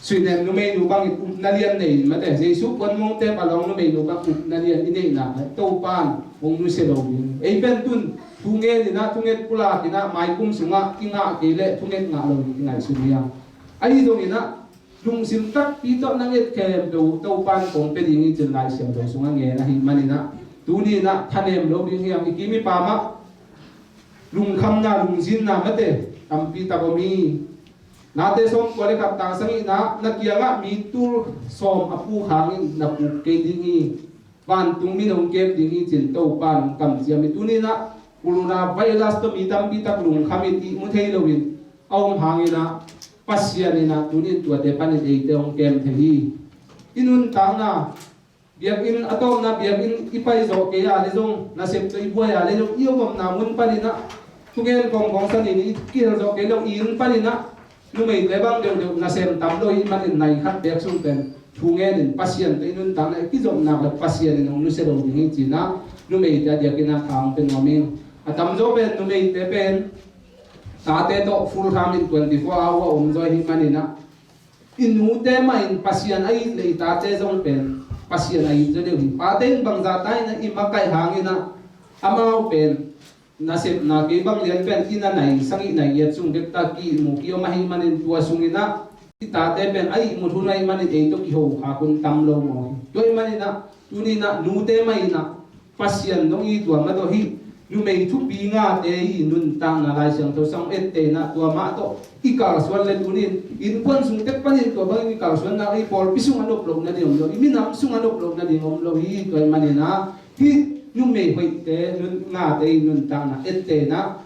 Suinem numeinu bangin upna lian nei in mate, Jesu puan mongte palawng numeinu bang upna lian i neihna le Topan hong nusia lo ding. Ei pen tun thungen inah, thunget pulak inah, maikum sungah i ngah kei leh thunget ngah lo ding i ngaihsun hi a. Ahi zonginah lungsim takpi tawh na nget khempeuh Topan kong pia ding hi cin Lai Siangtho sungah ngen ahi maninah tuni inah thanem lo ding hiam i kim i pamah lungkhamna, lungzinna mate tampi tak om hi. Nate sawmkua le khat tang sagihna, na kiangah mi tul sawm a puk hangin na puk kei ding hi. Vantung min hong kep ding hi cin Topa in hong kamciam hi. Tuninah corona virus tawh mi tampi tak lungkham in ihmu thei loin a om hanginah Pasian inah tunin tuate panin eite hong kem thei hi. I nuntakna biakinn a tawpna biakinn i pai zawh kei a le zong, nasep tawh i buai a le zong, i om omna mun paninah thungen kawngkawng sanin i kihel zawh kei lo i inn paninah numeite bang deuhdeuh nasem tam lo i manin nai khat bek sung pen thungen in Pasian tawh i nuntakna i kizopna khat Pasian in hong nusia lo ding hi cinah numeite a diakinah tha hong pe nuam ing. A tamzaw pen numeite pen tate tawh full time in twenty four hour a om zaw hi maninah i nute mah in Pasian a it le i tate zong pen Pasian a it zaw deuh hi. Pate in bangzah ta inah i makaih hanginah amau pen nasepna kei bang lian pen i na nai sagih nai giat sung bek ta ki-ihmu ki-om ahi manin tua sunginah i tate pen a ihmut hun ahi manin ei tawh kiho khak hun tam lo maw hi. Tua ahi maninah tuninah nute mah inah Pasian dong i tua mah tawh hih numei thupi ngate i nuntakna Lai Siangtho sang etteinah tua mah tawh i kalsuan le tunin innkuan sung tek panin tua bangin i kalsuan nak i pawlpi sung a nop loh nading om lo, i minam sung a nop loh nading om lo hi. Tua ahi maninah hih numei hoihte nun, ngate i nuntakna etteinah